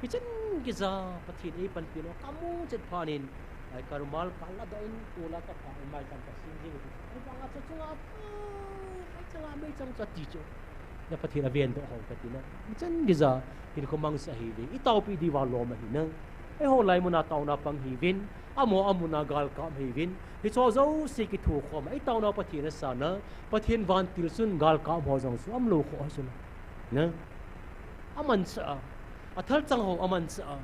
Hichan geija Pathen eipanpi nau kamu chet phat in. Ai ka rumal kaladoh in, tol a kaphah in, maichang kasem jing u. Ai banga chu chunga, ai changa maichang chu ati chu. Na Pathen avendoh hou kati na. Hichan geija hinkho mangcha ahiuve. I taopeh diuva lom ahi na. Eiho lai muna taona pang ahiuvin. Amaho amuna galkap ahiuvin. Hiche ho jouse kithokhom a. I taona Pathen asan a. Pathen vantil chun galkap ho jong chu umlou kho ahi chu na. Na. Amanchah a. Athalchang ho amanchah a.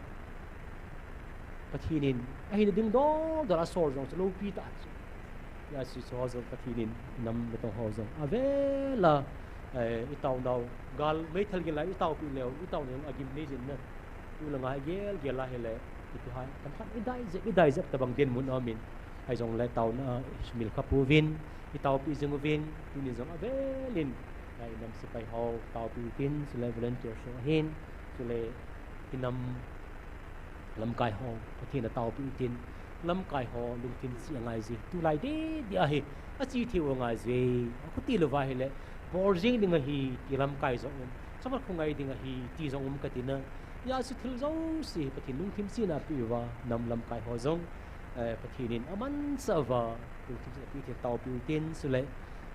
Pathen in, ahina ding dol dol a asol jong chu loupi tah chu. Hijeh chun hiche ho jong Pathen in, nam natong ho jong. Avel a, eh, i taonau, gal meithal gin lai i taopeh leu, i taonau jong agim nei jin na. Tulanga hi gel gel a hile, iti hai, tam khat i dai jep, i dai jep tabang dinmun aum in. Ahijongle taona, i sumil kha pouvin, i taopeh jing uvin, tunin jong avel in, eh, i nam sepai ho, taopeh u tin, chule volunteer ho ahin, chule i nam lamkai ho, Pathen a taopeh u tin, lamkai ho lungthim cheh angai ji, tulai deh deh ahi, ache thei u angai ji, akhuti louva hile, bol jing ding ahi, ti lamkai jong um, chapang khu ngai ding ahi, ti jong um kati na, hijeh chun thil jouse, Pathen lungthim chehna apeh uva, nam lamkai ho jong, eh, Pathen in amanchah uva, lungthim chehna apeh thei taopeh u tin, chule,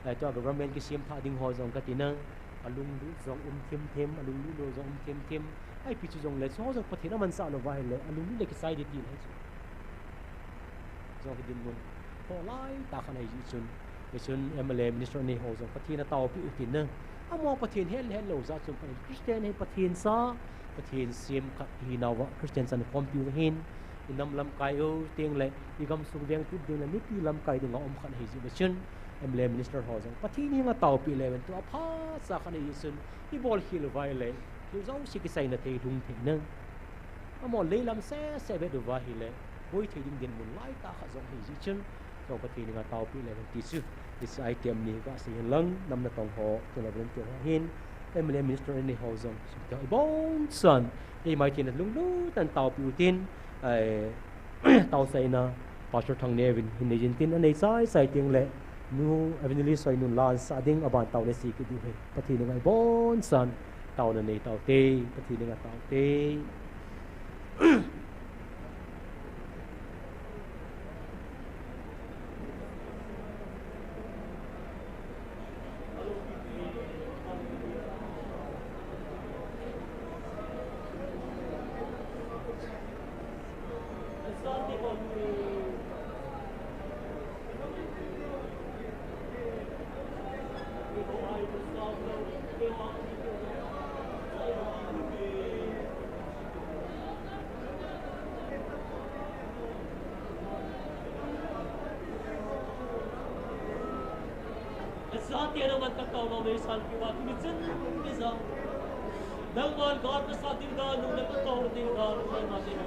eh, tua government kisem thah ding ho jong kati na, Alunglut jong um thim thim, alunglut lou jong um thim thim. Ahi pi chu jongle, chuho jong Pathen amansah lou va ahile, alunglut le kisai ding ti ahi chu. Jong hi dinmun tho lai tah khat ahi jeh chun. Hichun M L A minister anei ho jong Pathen ataopi u tin na. Amaho Pathen het le het lou jat chun, Christian hi Pathen sa, Pathen sem khat hinauva Christian chan khompi u ahin. I nam lamkai u teng le, i gamsung veng tup ding le, mipi lamkai dinga um khat ahi jeh chun. M L A minister ho jong Pathen henga taopi le uvin tua phat cha khat ahi jeh chun, i bol khel uva ahile, thil jouse kisaina thei, lhung thei na. Amaho leilam sese vet uva ahile, boi thei ding dinmun lai tah khat jong ahi jeh chun, jong Pathen henga taopi le uvin ti chu. Hiche item ni kasei hen lang, nam natong ho, tuna volunteer ho hin, M L A minister anei ho jong, sum te ho iboncha'n, eima ithei na lunglut tah'in taopi u tin, ai, Taosahna, Pastor Thangneo vin hin nei jin tin, anei chai chai teng le, Nu Evangelist Soinun la ansah ding, aban tao le sei kit diu ahi. Pathen henga iboncha'n, taona nei taute, Pathen henga taute. Nangman God nasa ding dan, nung nagkataon ding dan, nangman ding.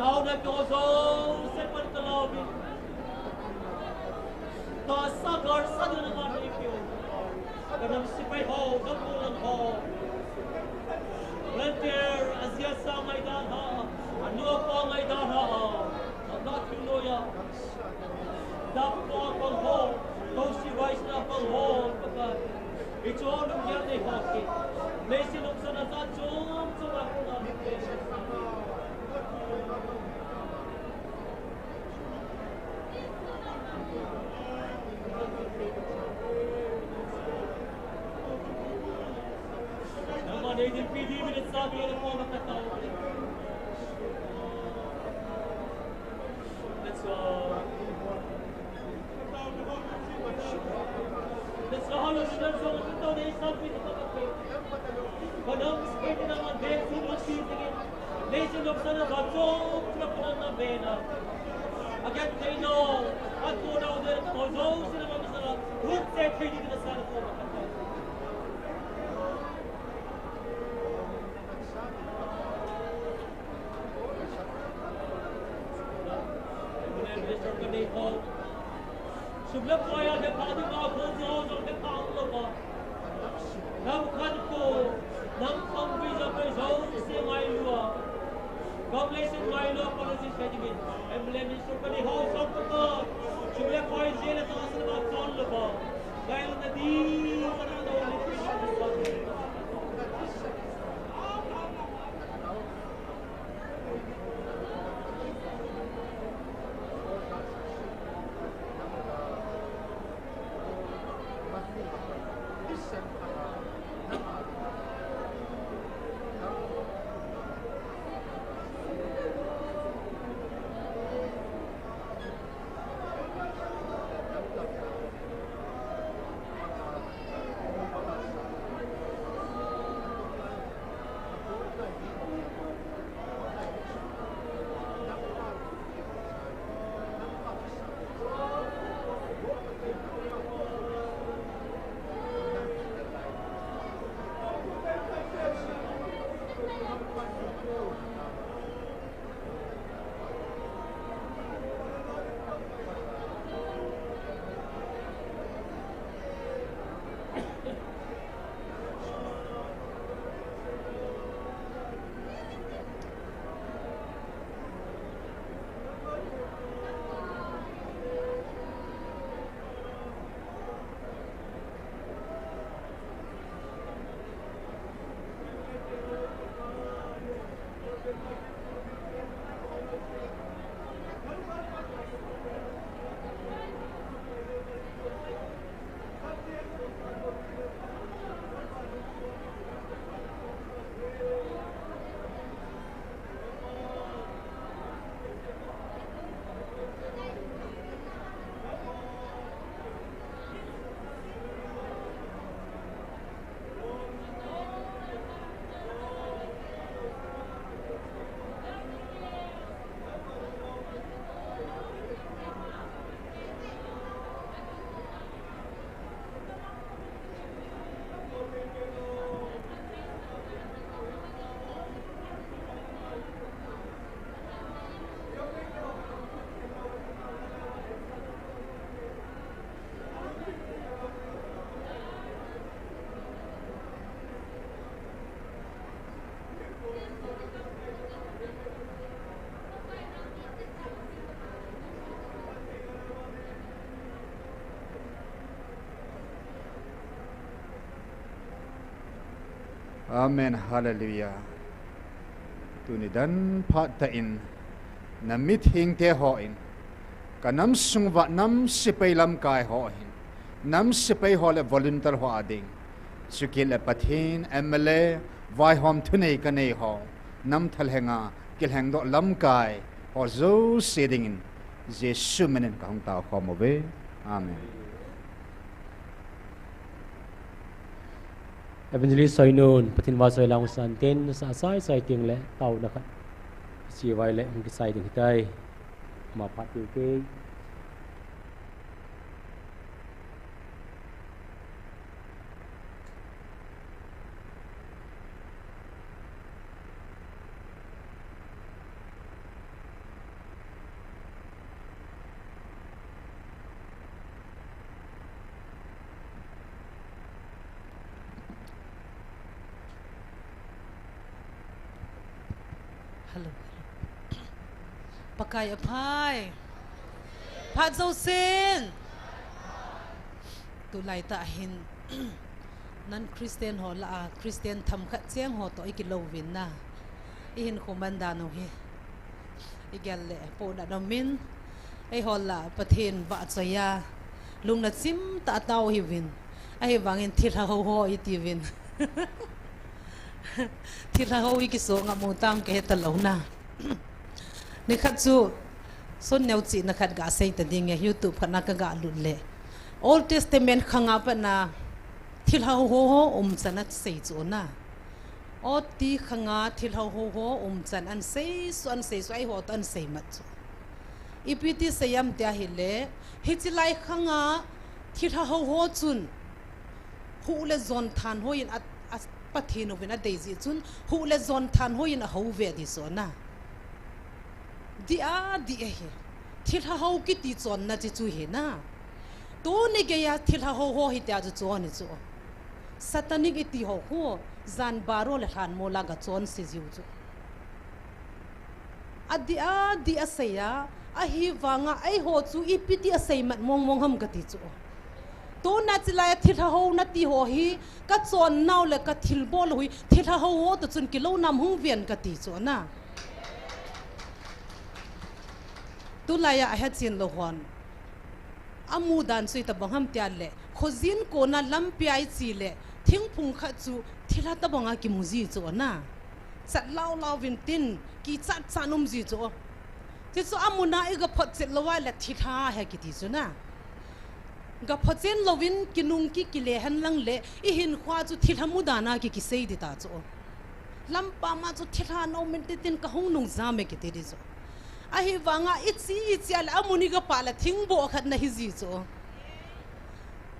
Taona kho jouse pan kalauvin. Tahsa kharsa ding nangman neipeuvin. Kanam sepai ho, gamlhang ho. Volunteer, ajia sa ngaidan ho, anu apa ngaidan ho. Amna thil noiya. Dap toh a pang ho, kousi vaisna pang ho, Pakai. Hicheho lunggel nei ho kit. Leiset nopsahna jat chom chom a kona. Nangman nei dinpi diuvin nasa bia le koma katao. Let's go. Amen. Hallelujah. Tuni dan phat tah in, na mithengte ho in, ka nam sung uva nam sepai lamkai ho hin, nam sepai ho le volunteer ho a ding, chukit le Pathen M L A, vaihom thunei kanei ho, nam thalhenga kilhengdoh lamkai ho jouse dingin, Jesu minin ka hung tao khom uve. Amen. Evangelist Soinun, Pathen vahchoi lang u san tin, sa sai sai ting le, taona khat. Sivai le, hung kisai ding hitai. Ama phat tiu kei. Hello, hello. Pakai aphai. Phat jousen. Tulai tah hin. Non Christian ho lah a, Christian themkhat cheng ho toh i kilo uvin na. I hinkho man dan u hi. I gel le, pohnat aumin. Eiho lah, Pathen vahchoi a. Lungna chim tah a tao u hiuvin. Ahivangin thilha ho ho i tiuvin. Thilha ho i kiso ngam u tam kahe talou na. Nikhat chu, sun neo chihna khat ga sei ta ding e, YouTube khat na ka ga lut le. Old Testament khanga pat na, thilha ho ho umchan a sei chu na. Ot ti khanga thilha ho ho umchan an sei su, an sei su, eiho toh an sei mat chu. Ipi ti sei am tia hile, hiche lai khanga thilha ho ho chun, huh le jon thanhoi in a, a Pathen uvin a dei jeh chun, huh le jon thanhoi in a hou ve di chu na. Di a, di a hi. Thilha ho kiti chonna chi chu hi na. Tuni geiya thilha ho ho hi tia chu chon hi chu. Satanic i ti ho khu, jan baro le lhanmol a ga chonse jiu chu. A di a, di a sei a, ahivanga eiho chu ipi ti a sei mat mong mong ham ka ti chu. Tuna chilai a thilha ho na ti ho hi, ka chon nau le ka thilbol u hi, thilha ho ho toh chun kilou nam hung ven ka ti chu na. Tulai a ahe chen lou hon. A mu dan chu itobang ham tia le, khojin kona lampi a i che le, thingphung khat chu thilha tobang a kimu ji chu na. Chat lau lau vin tin, kichat chat um ji chu. Ti chu a mun a i ga phot chet lou a le thilha ahi kiti chu na. Ga phot chen louvin kinung ki kile hen lang le, i hinkho a chu thilha mu dan a ki kisei di ta chu. Lampam a chu thilha na um in tin tin ka hung nung jam e kiti di chu. Ahivanga i che, i che a le a mun i ga pah le thingboh khat na hi ji chu.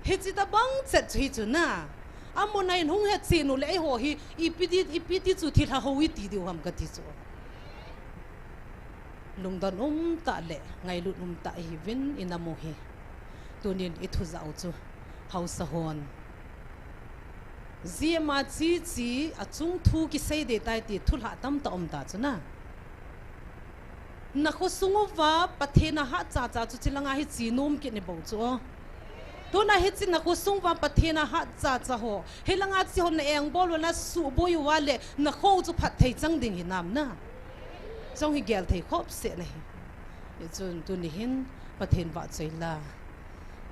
Hiche tobang chet chu hi chu na. A mun a in hung he chen u le eiho hi ipi ti, ipi ti chu thilha ho i ti diu ham ka ti chu. Lungdon um tah le ngailut um tah i hiuvin i nam u hi. Tunin i thu jah u chu haosa hon. Jia ma chi chi a chung thu kisei de tai ti thulha tamtah um ta chu na. Na khosung uva Pathen a hat cha cha chu chi langa hi chi nom kit ni bou chu. Tuna hiche na khosung uva Pathen a hat cha cha ho. Hi langa chi ho na engbol u na suboi uva le na kho chu phatthei chang ding hinam na. Chong hi gel thei khop se na hi. Hichun tuni hin Pathen vahchoi la.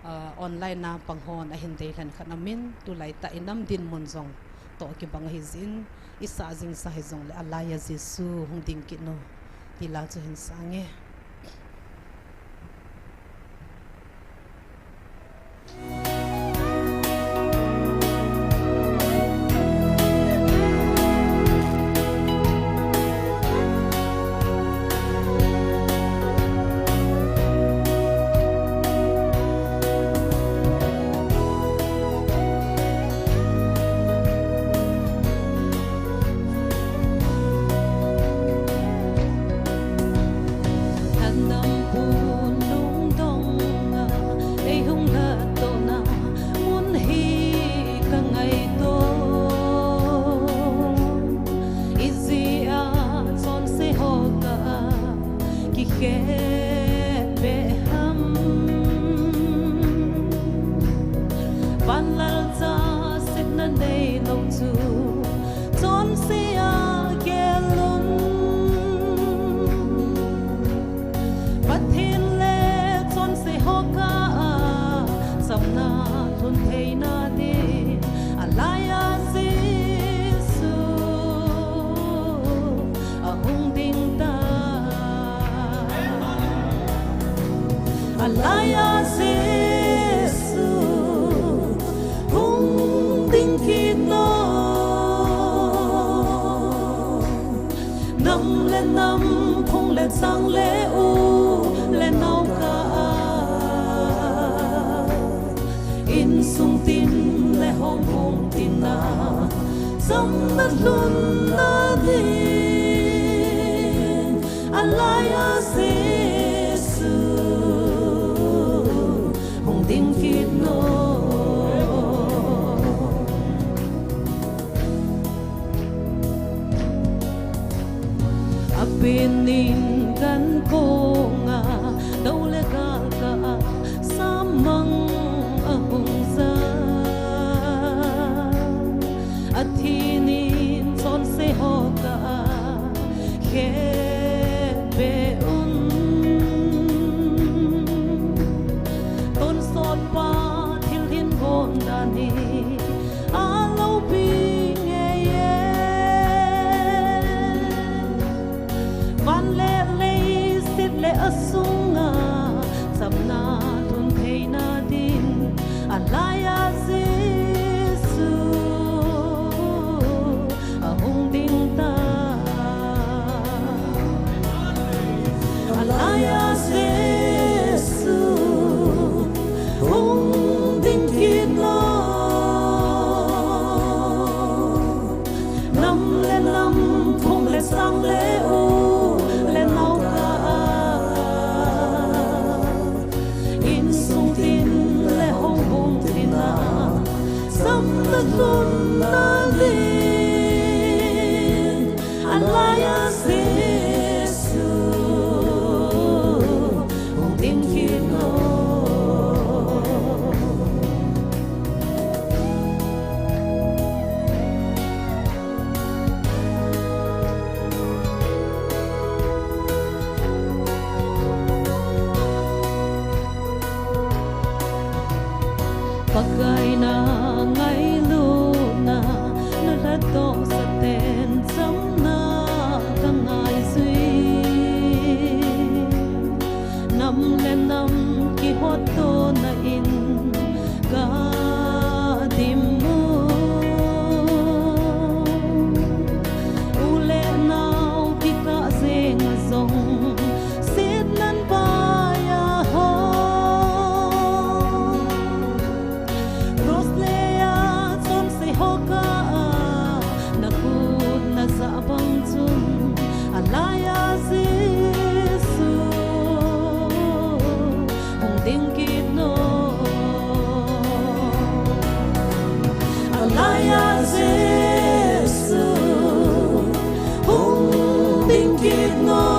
Ah, online a pang hon ahin deilhen khat amin, tulai tah i nam dinmun jong toh kibang ahi jin, i sa jing sa hi jong le alai a Jesu hung ding kit nu, ti la chu hin sa nge. Laiya Jesu hung ding kit nom. Nam le nam, phung le chang le u le nao kah a, insung tin le houhung tin a, chamna lhunna ding a laiya Jesu hung ding kit nom. Apen in gan kong a, dou le gal kah a, samang ahung ja. Athi nin chonse ho kah a, khetbe un. Tonsot pa thil hin gon dan hi a loupi ngei e. Van le leiset le a sunga chamna lhun theina din a laiya Jesu ahung ding ta. A laiya Jesu hung ding kit nom. Nam le nam, phung le chang le u le nao kah a, insung tin le houhung tin a, chamna lhunna ding a laiya Jesu hung ding kit nom. Pakai na ngailutna, na lhatdohsa ten chamna ka ngaijui. Nam le nam kihottona in ka dim u. U le nao kikah jeng a jong, setnan pai a ho. Cross le a chonse ho kah a, na kut na jah bang chun, a laiya Jesu hung ding kit nom. A laiya Jesu hung ding kit nom.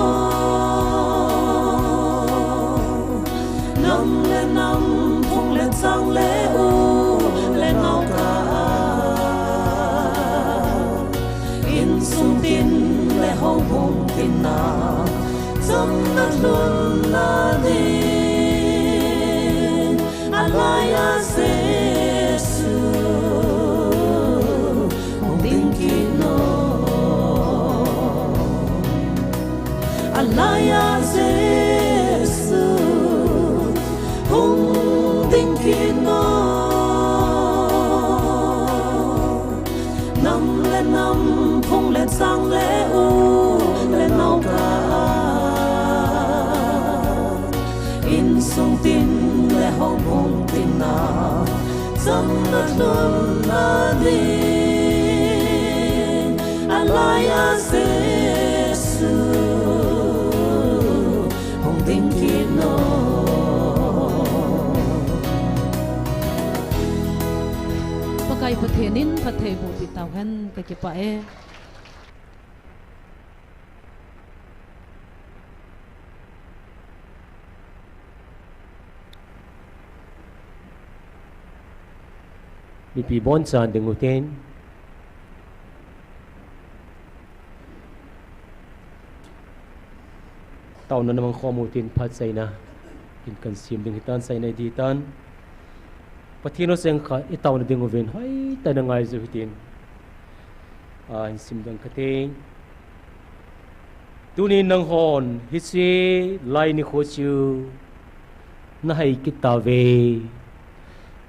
Nam le nam, phung le chang le u le nao kah a, insung tin le houhung tin a, chamna lhunna ding a laiya Jesu hung ding kit nom. A laiya Jesu hung ding kit nom. Nam le nam, phung le chang le u le nao kah a, insung tin le houhung tin a, chamna lhunna ding a laiya Jesu hung ding kit nom. Pakai Pathen in phatthei boh peh tauhen, ka kipah e. Mipi bonchan ding utin, taona na mangkhom utin phat chaina in kan sim ding hitan, chaina ding hitan. Pathen lungset khat i taona ding uvin hoitah in na ngai jiu hitin. A, hin sim ding kate. Tunin nanghon hiche lai nikho chu nahai kit tauve.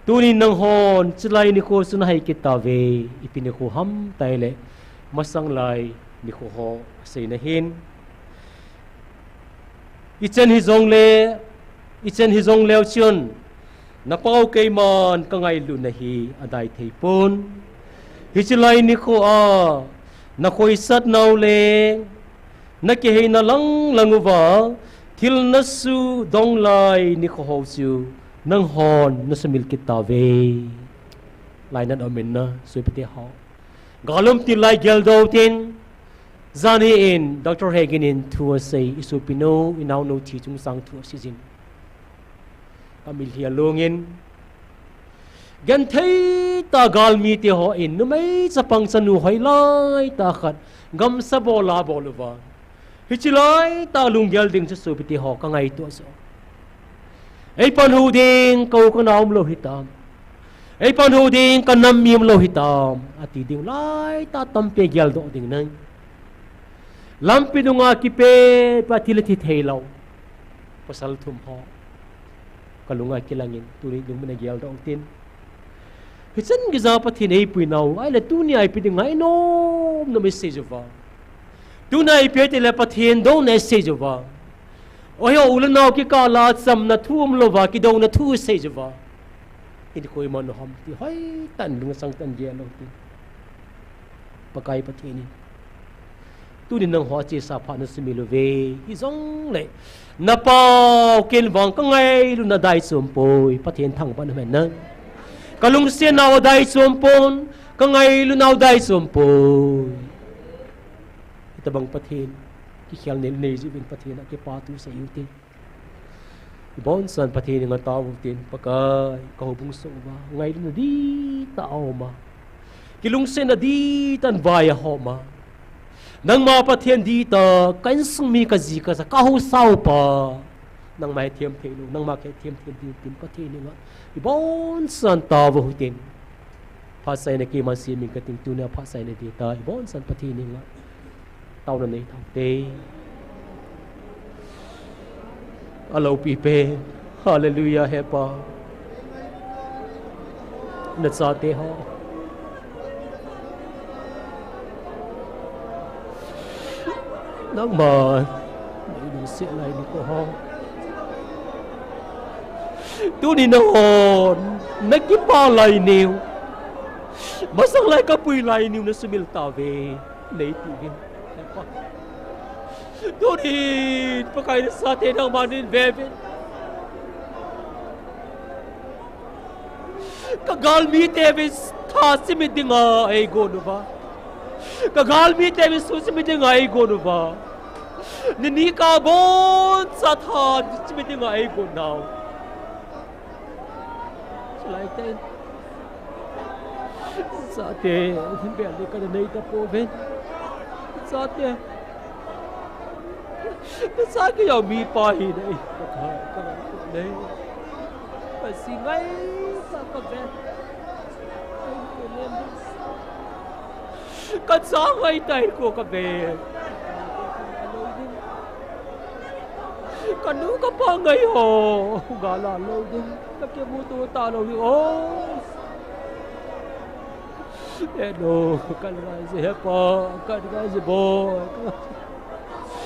Tunin nanghon, chulai nikho chu nahai kit tauve. Ipi nikho ham tileh, masang lai nikho ho aseina hin. Ichan hijongle, ichan hijongleu chun, napau keiman kangailutna hi adai thei pon. Hiche lai nikho a, nakhoisat nau le, nakiheina langlang uva, thil nasuhdong lai nikho ho chu, nanghon nasumil kit tauve. Lainat aum in na, sopite ho. Gal um til lai geldoh tin, jan hi in Doctor Hagin in thu asei, isopi nu, inao nu thi chungchang thu aseijin. Kamil hi alungin, genthei tah galmite hon, numei chapang chanu hoilai tah khat, gamsa bol a bol uva. Hiche lai tah lunggel ding chu sopite ho kangaito chu. Eipanhu ding, ka u ka nao umlou hitam. Eipanhu ding, ka nam mi umlou hitam. Ati ding lai tah tampi geldoh ding nai. Lampi dunga kipe, pa thil athi theilou. Pasal thum ho. Kalunga kilangin, tuni lungmina geldoh tin. Hichan geiya Pathen eipui nau, ahile tunia ipi dinga inom nom isei uva. Tunia ipi tile Pathen douna isei uva. Oho, u le nao kikah a chamna thu umlouva, kidouna thu isei uva. Hinkho iman u ham ti, hoitah in lungsang tah in gel u tin. Pakai Pathen in. Tunin nangho chesa phat nasumil uve. Hijongle, napau ken vang kangailutna adai chom poi. Pathen thangvah in umhen lang. Kalungsetnau adai chom pon. Kangailutnau adai chom poi. Hitobang Pathen, kikhelna nei jiuvin Pathen a kipathu sei u tin. Ibonchauvin Pathen henga tao u tin, Pakai, ka houbung sunga, ngailutna dihtah aum a. Kilungsetna dihtah in vai ahom a. Nangma Pathen dihtah, ka insung mi ka ji ka cha, ka haosa upa. Nangma hethem thei lou, nangma kahethem thei ding tin Pathen henga. Ibonchauvin tao u tin. Phatchaina keiman semin kating tunia phatchaina dihtah, ibonchauvin Pathen henga. Taona nei tao te. Aloupi pen. Hallelujah, He Pa. Nachate ho. Nangman. Nei lungset lai nikho ho. Tuni nanghon. Nakipah lai niu. Masang lai kapui lai niu nasumil tauve. Nei tiuvin. Tunin, Pakai nachate nangman neive uvin. Ka galmite vin tha chimit dinga eigon uva. Ka galmite vin su chimit dinga eigon uva. Nini kaboncha tha chimit dinga eigon nau. Chulai tah in. Chate, bel ni kana nei tapouve. Chate. Chate kei jong mipa hina, Pakai, kana nei. Ka si ngai, ka, ka ve. Ka cha ngai tai ko ka ve. Ka nu ka pa ngai ho. Gala lou ding. Ka kimuto talou ding. Oh. Eh, no. Ka ngai je, He Pa. Ka ngai je, boy.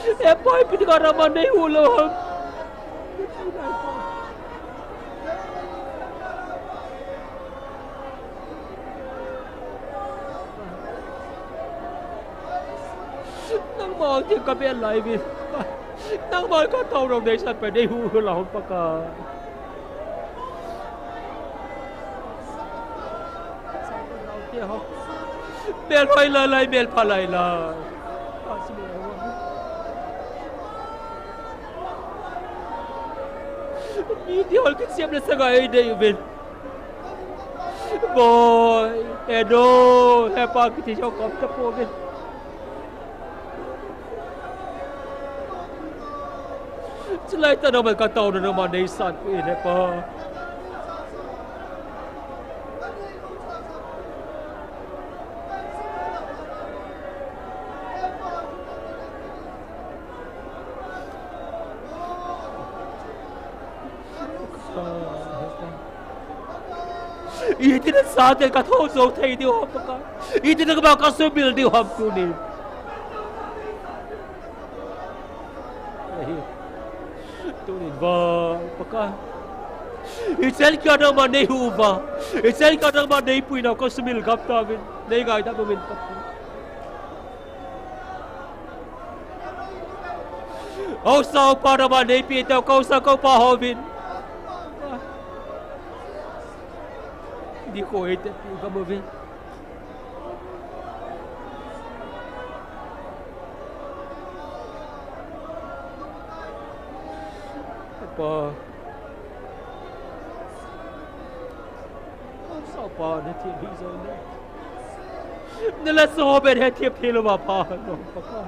He Pa, ipi dinga nangman nei hu lou ham. Nangma ding ka bel lai uve. Nangma ka taona neisan pen nei hu lou ham Pakai. Mel hoi lai lai, mel pha lai lai. Mi ti hol kichem le sanga ei dei uvin. Boy, Edo, He Pa kiti jong kom tapouvin. Chulai tah nangman ka taona nangman neisan peh in He Pa. Iti nasate ka thou jou thei diu ham Pakai. Iti nangma ka sumil diu ham tuni. Tuni va Pakai. Ichan khat nangma nei huhdoh uva. Ichan khat nangma nei puina ka sumil gam tauvin. Nei ngaidam uvin Pakai. Haosa upa nangma nei peh tau, haosa upa hovin. Di ko ete pi gam uvin. Pa. Haosa upa nei ti bi jo ne. Nala so ben he thiam thei louva pha lou Pakai.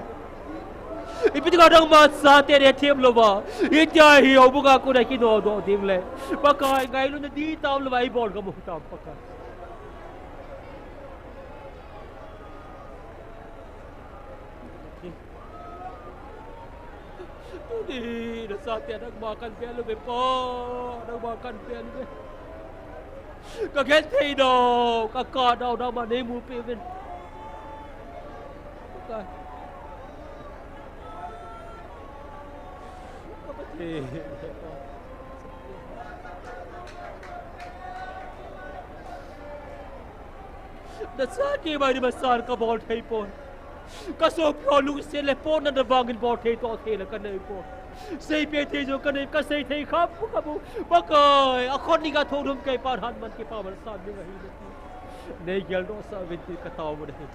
Ipi tia nangma chate nei thiam louva. Itia hi houbung a kona kinodoh ding le. Pakai ngailutna dihtah um louva ibol gam u hitam Pakai. Tuni nachate nangma kahin vel uve Pa, nangma kahin vel uve. Ka genthei nau, ka kah nau, nangma nei mu peh uvin. Ka, ka genthei. Nachate mai ni masang ka bol thei pon. Ka sopi ho lungset le pon na vangin bol thei toh thei le ka nei pon. Seipeh thei jong ka nei, ka sei thei kham pu ka bu. Pakai, akhon ni ka thou dum kei pan han man kipa man san ni ka hi le. Nei geldoh sah uvin ti ka tao u ahi.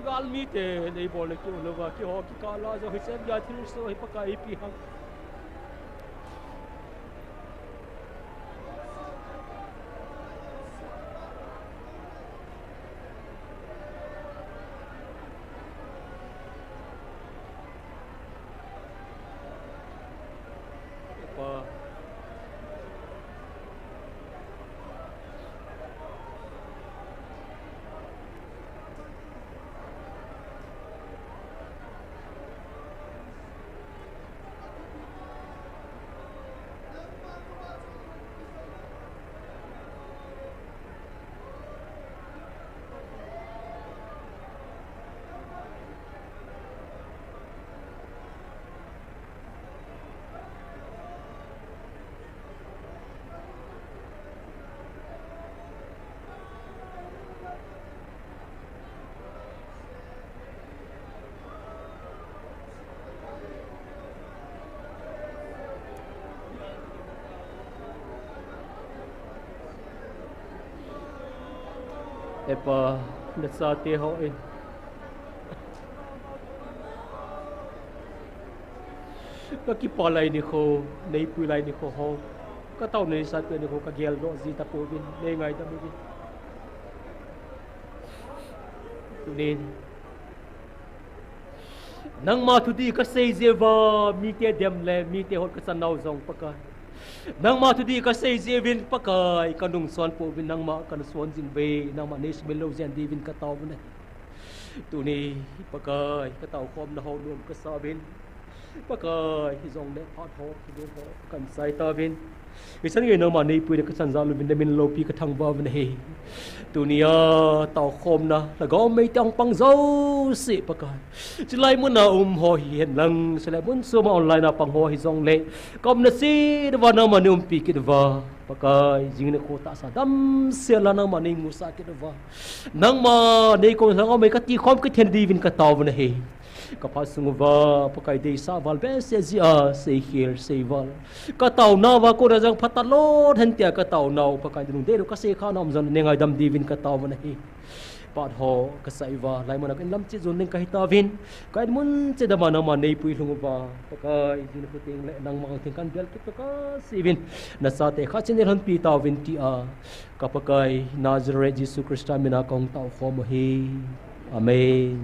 Galmite nei bol le kiu louva, keiho kikah a jong hiche nia thilsoh hi Pakai ipi ham. Pa. He Pa, nachate hon ka kipah lai nikho, nei pui lai nikho ho, ka taona nei satpeh nikho ka geldoh ji tapouvin, nei ngaidam uvin. Tunin nangma thudih ka sei jeh uva, mite dem le mite hot ka chan nau jong Pakai. Nangma thudih ka sei jeh uvin Pakai, ka nung son pouvin nangma kana son jing uve, nangma nei sumil lou jeng diuvin ka tao u ahi. Tuni Pakai, ka taokhomna ho nom ka sa uvin. Pakai, hijongle phat ho, thudih ho, kan sai tauvin. Hichan gei nangma nei pui le ka chan jal uvin, na min loupi ka thangvah uvin ahi. Tunia taokhomna, lhagao meitei ahung pang jouse Pakai. Chulai muna um ho hihen lang, chulai mun chom a online a pang ho hijongle, ka umna cheh uva nangma nei umpi kit uva. Pakai, jing nikho tahsa damsel a nangma nei musah kit uva. Nangma nei koma lhagao mei ka tikhom kit theina diuvin ka tao u ahi. Ka phat sung uva, Pakai deisah val behseh jeh a, seikhel, seival. Ka taona uva kona jong phatah lou hen tia ka taona u, Pakai nalungdei lou ka seikhana um jong nei ngaidam diuvin ka tao u ahi. Phat ho ka sai uva, hilai muna ka inlam cheh jon ding ka hi tauvin. Ka inmun cheh dama nangma nei pui lhung uva. Pakai, jing nikho teng le nangma teng kan bel kit to ka sei uvin. Nachate khat cheh nei lhonpi tauvin tia. Ka Pakai, Nazareth Jesu Christa mina kahung taokhom u ahi. Amen.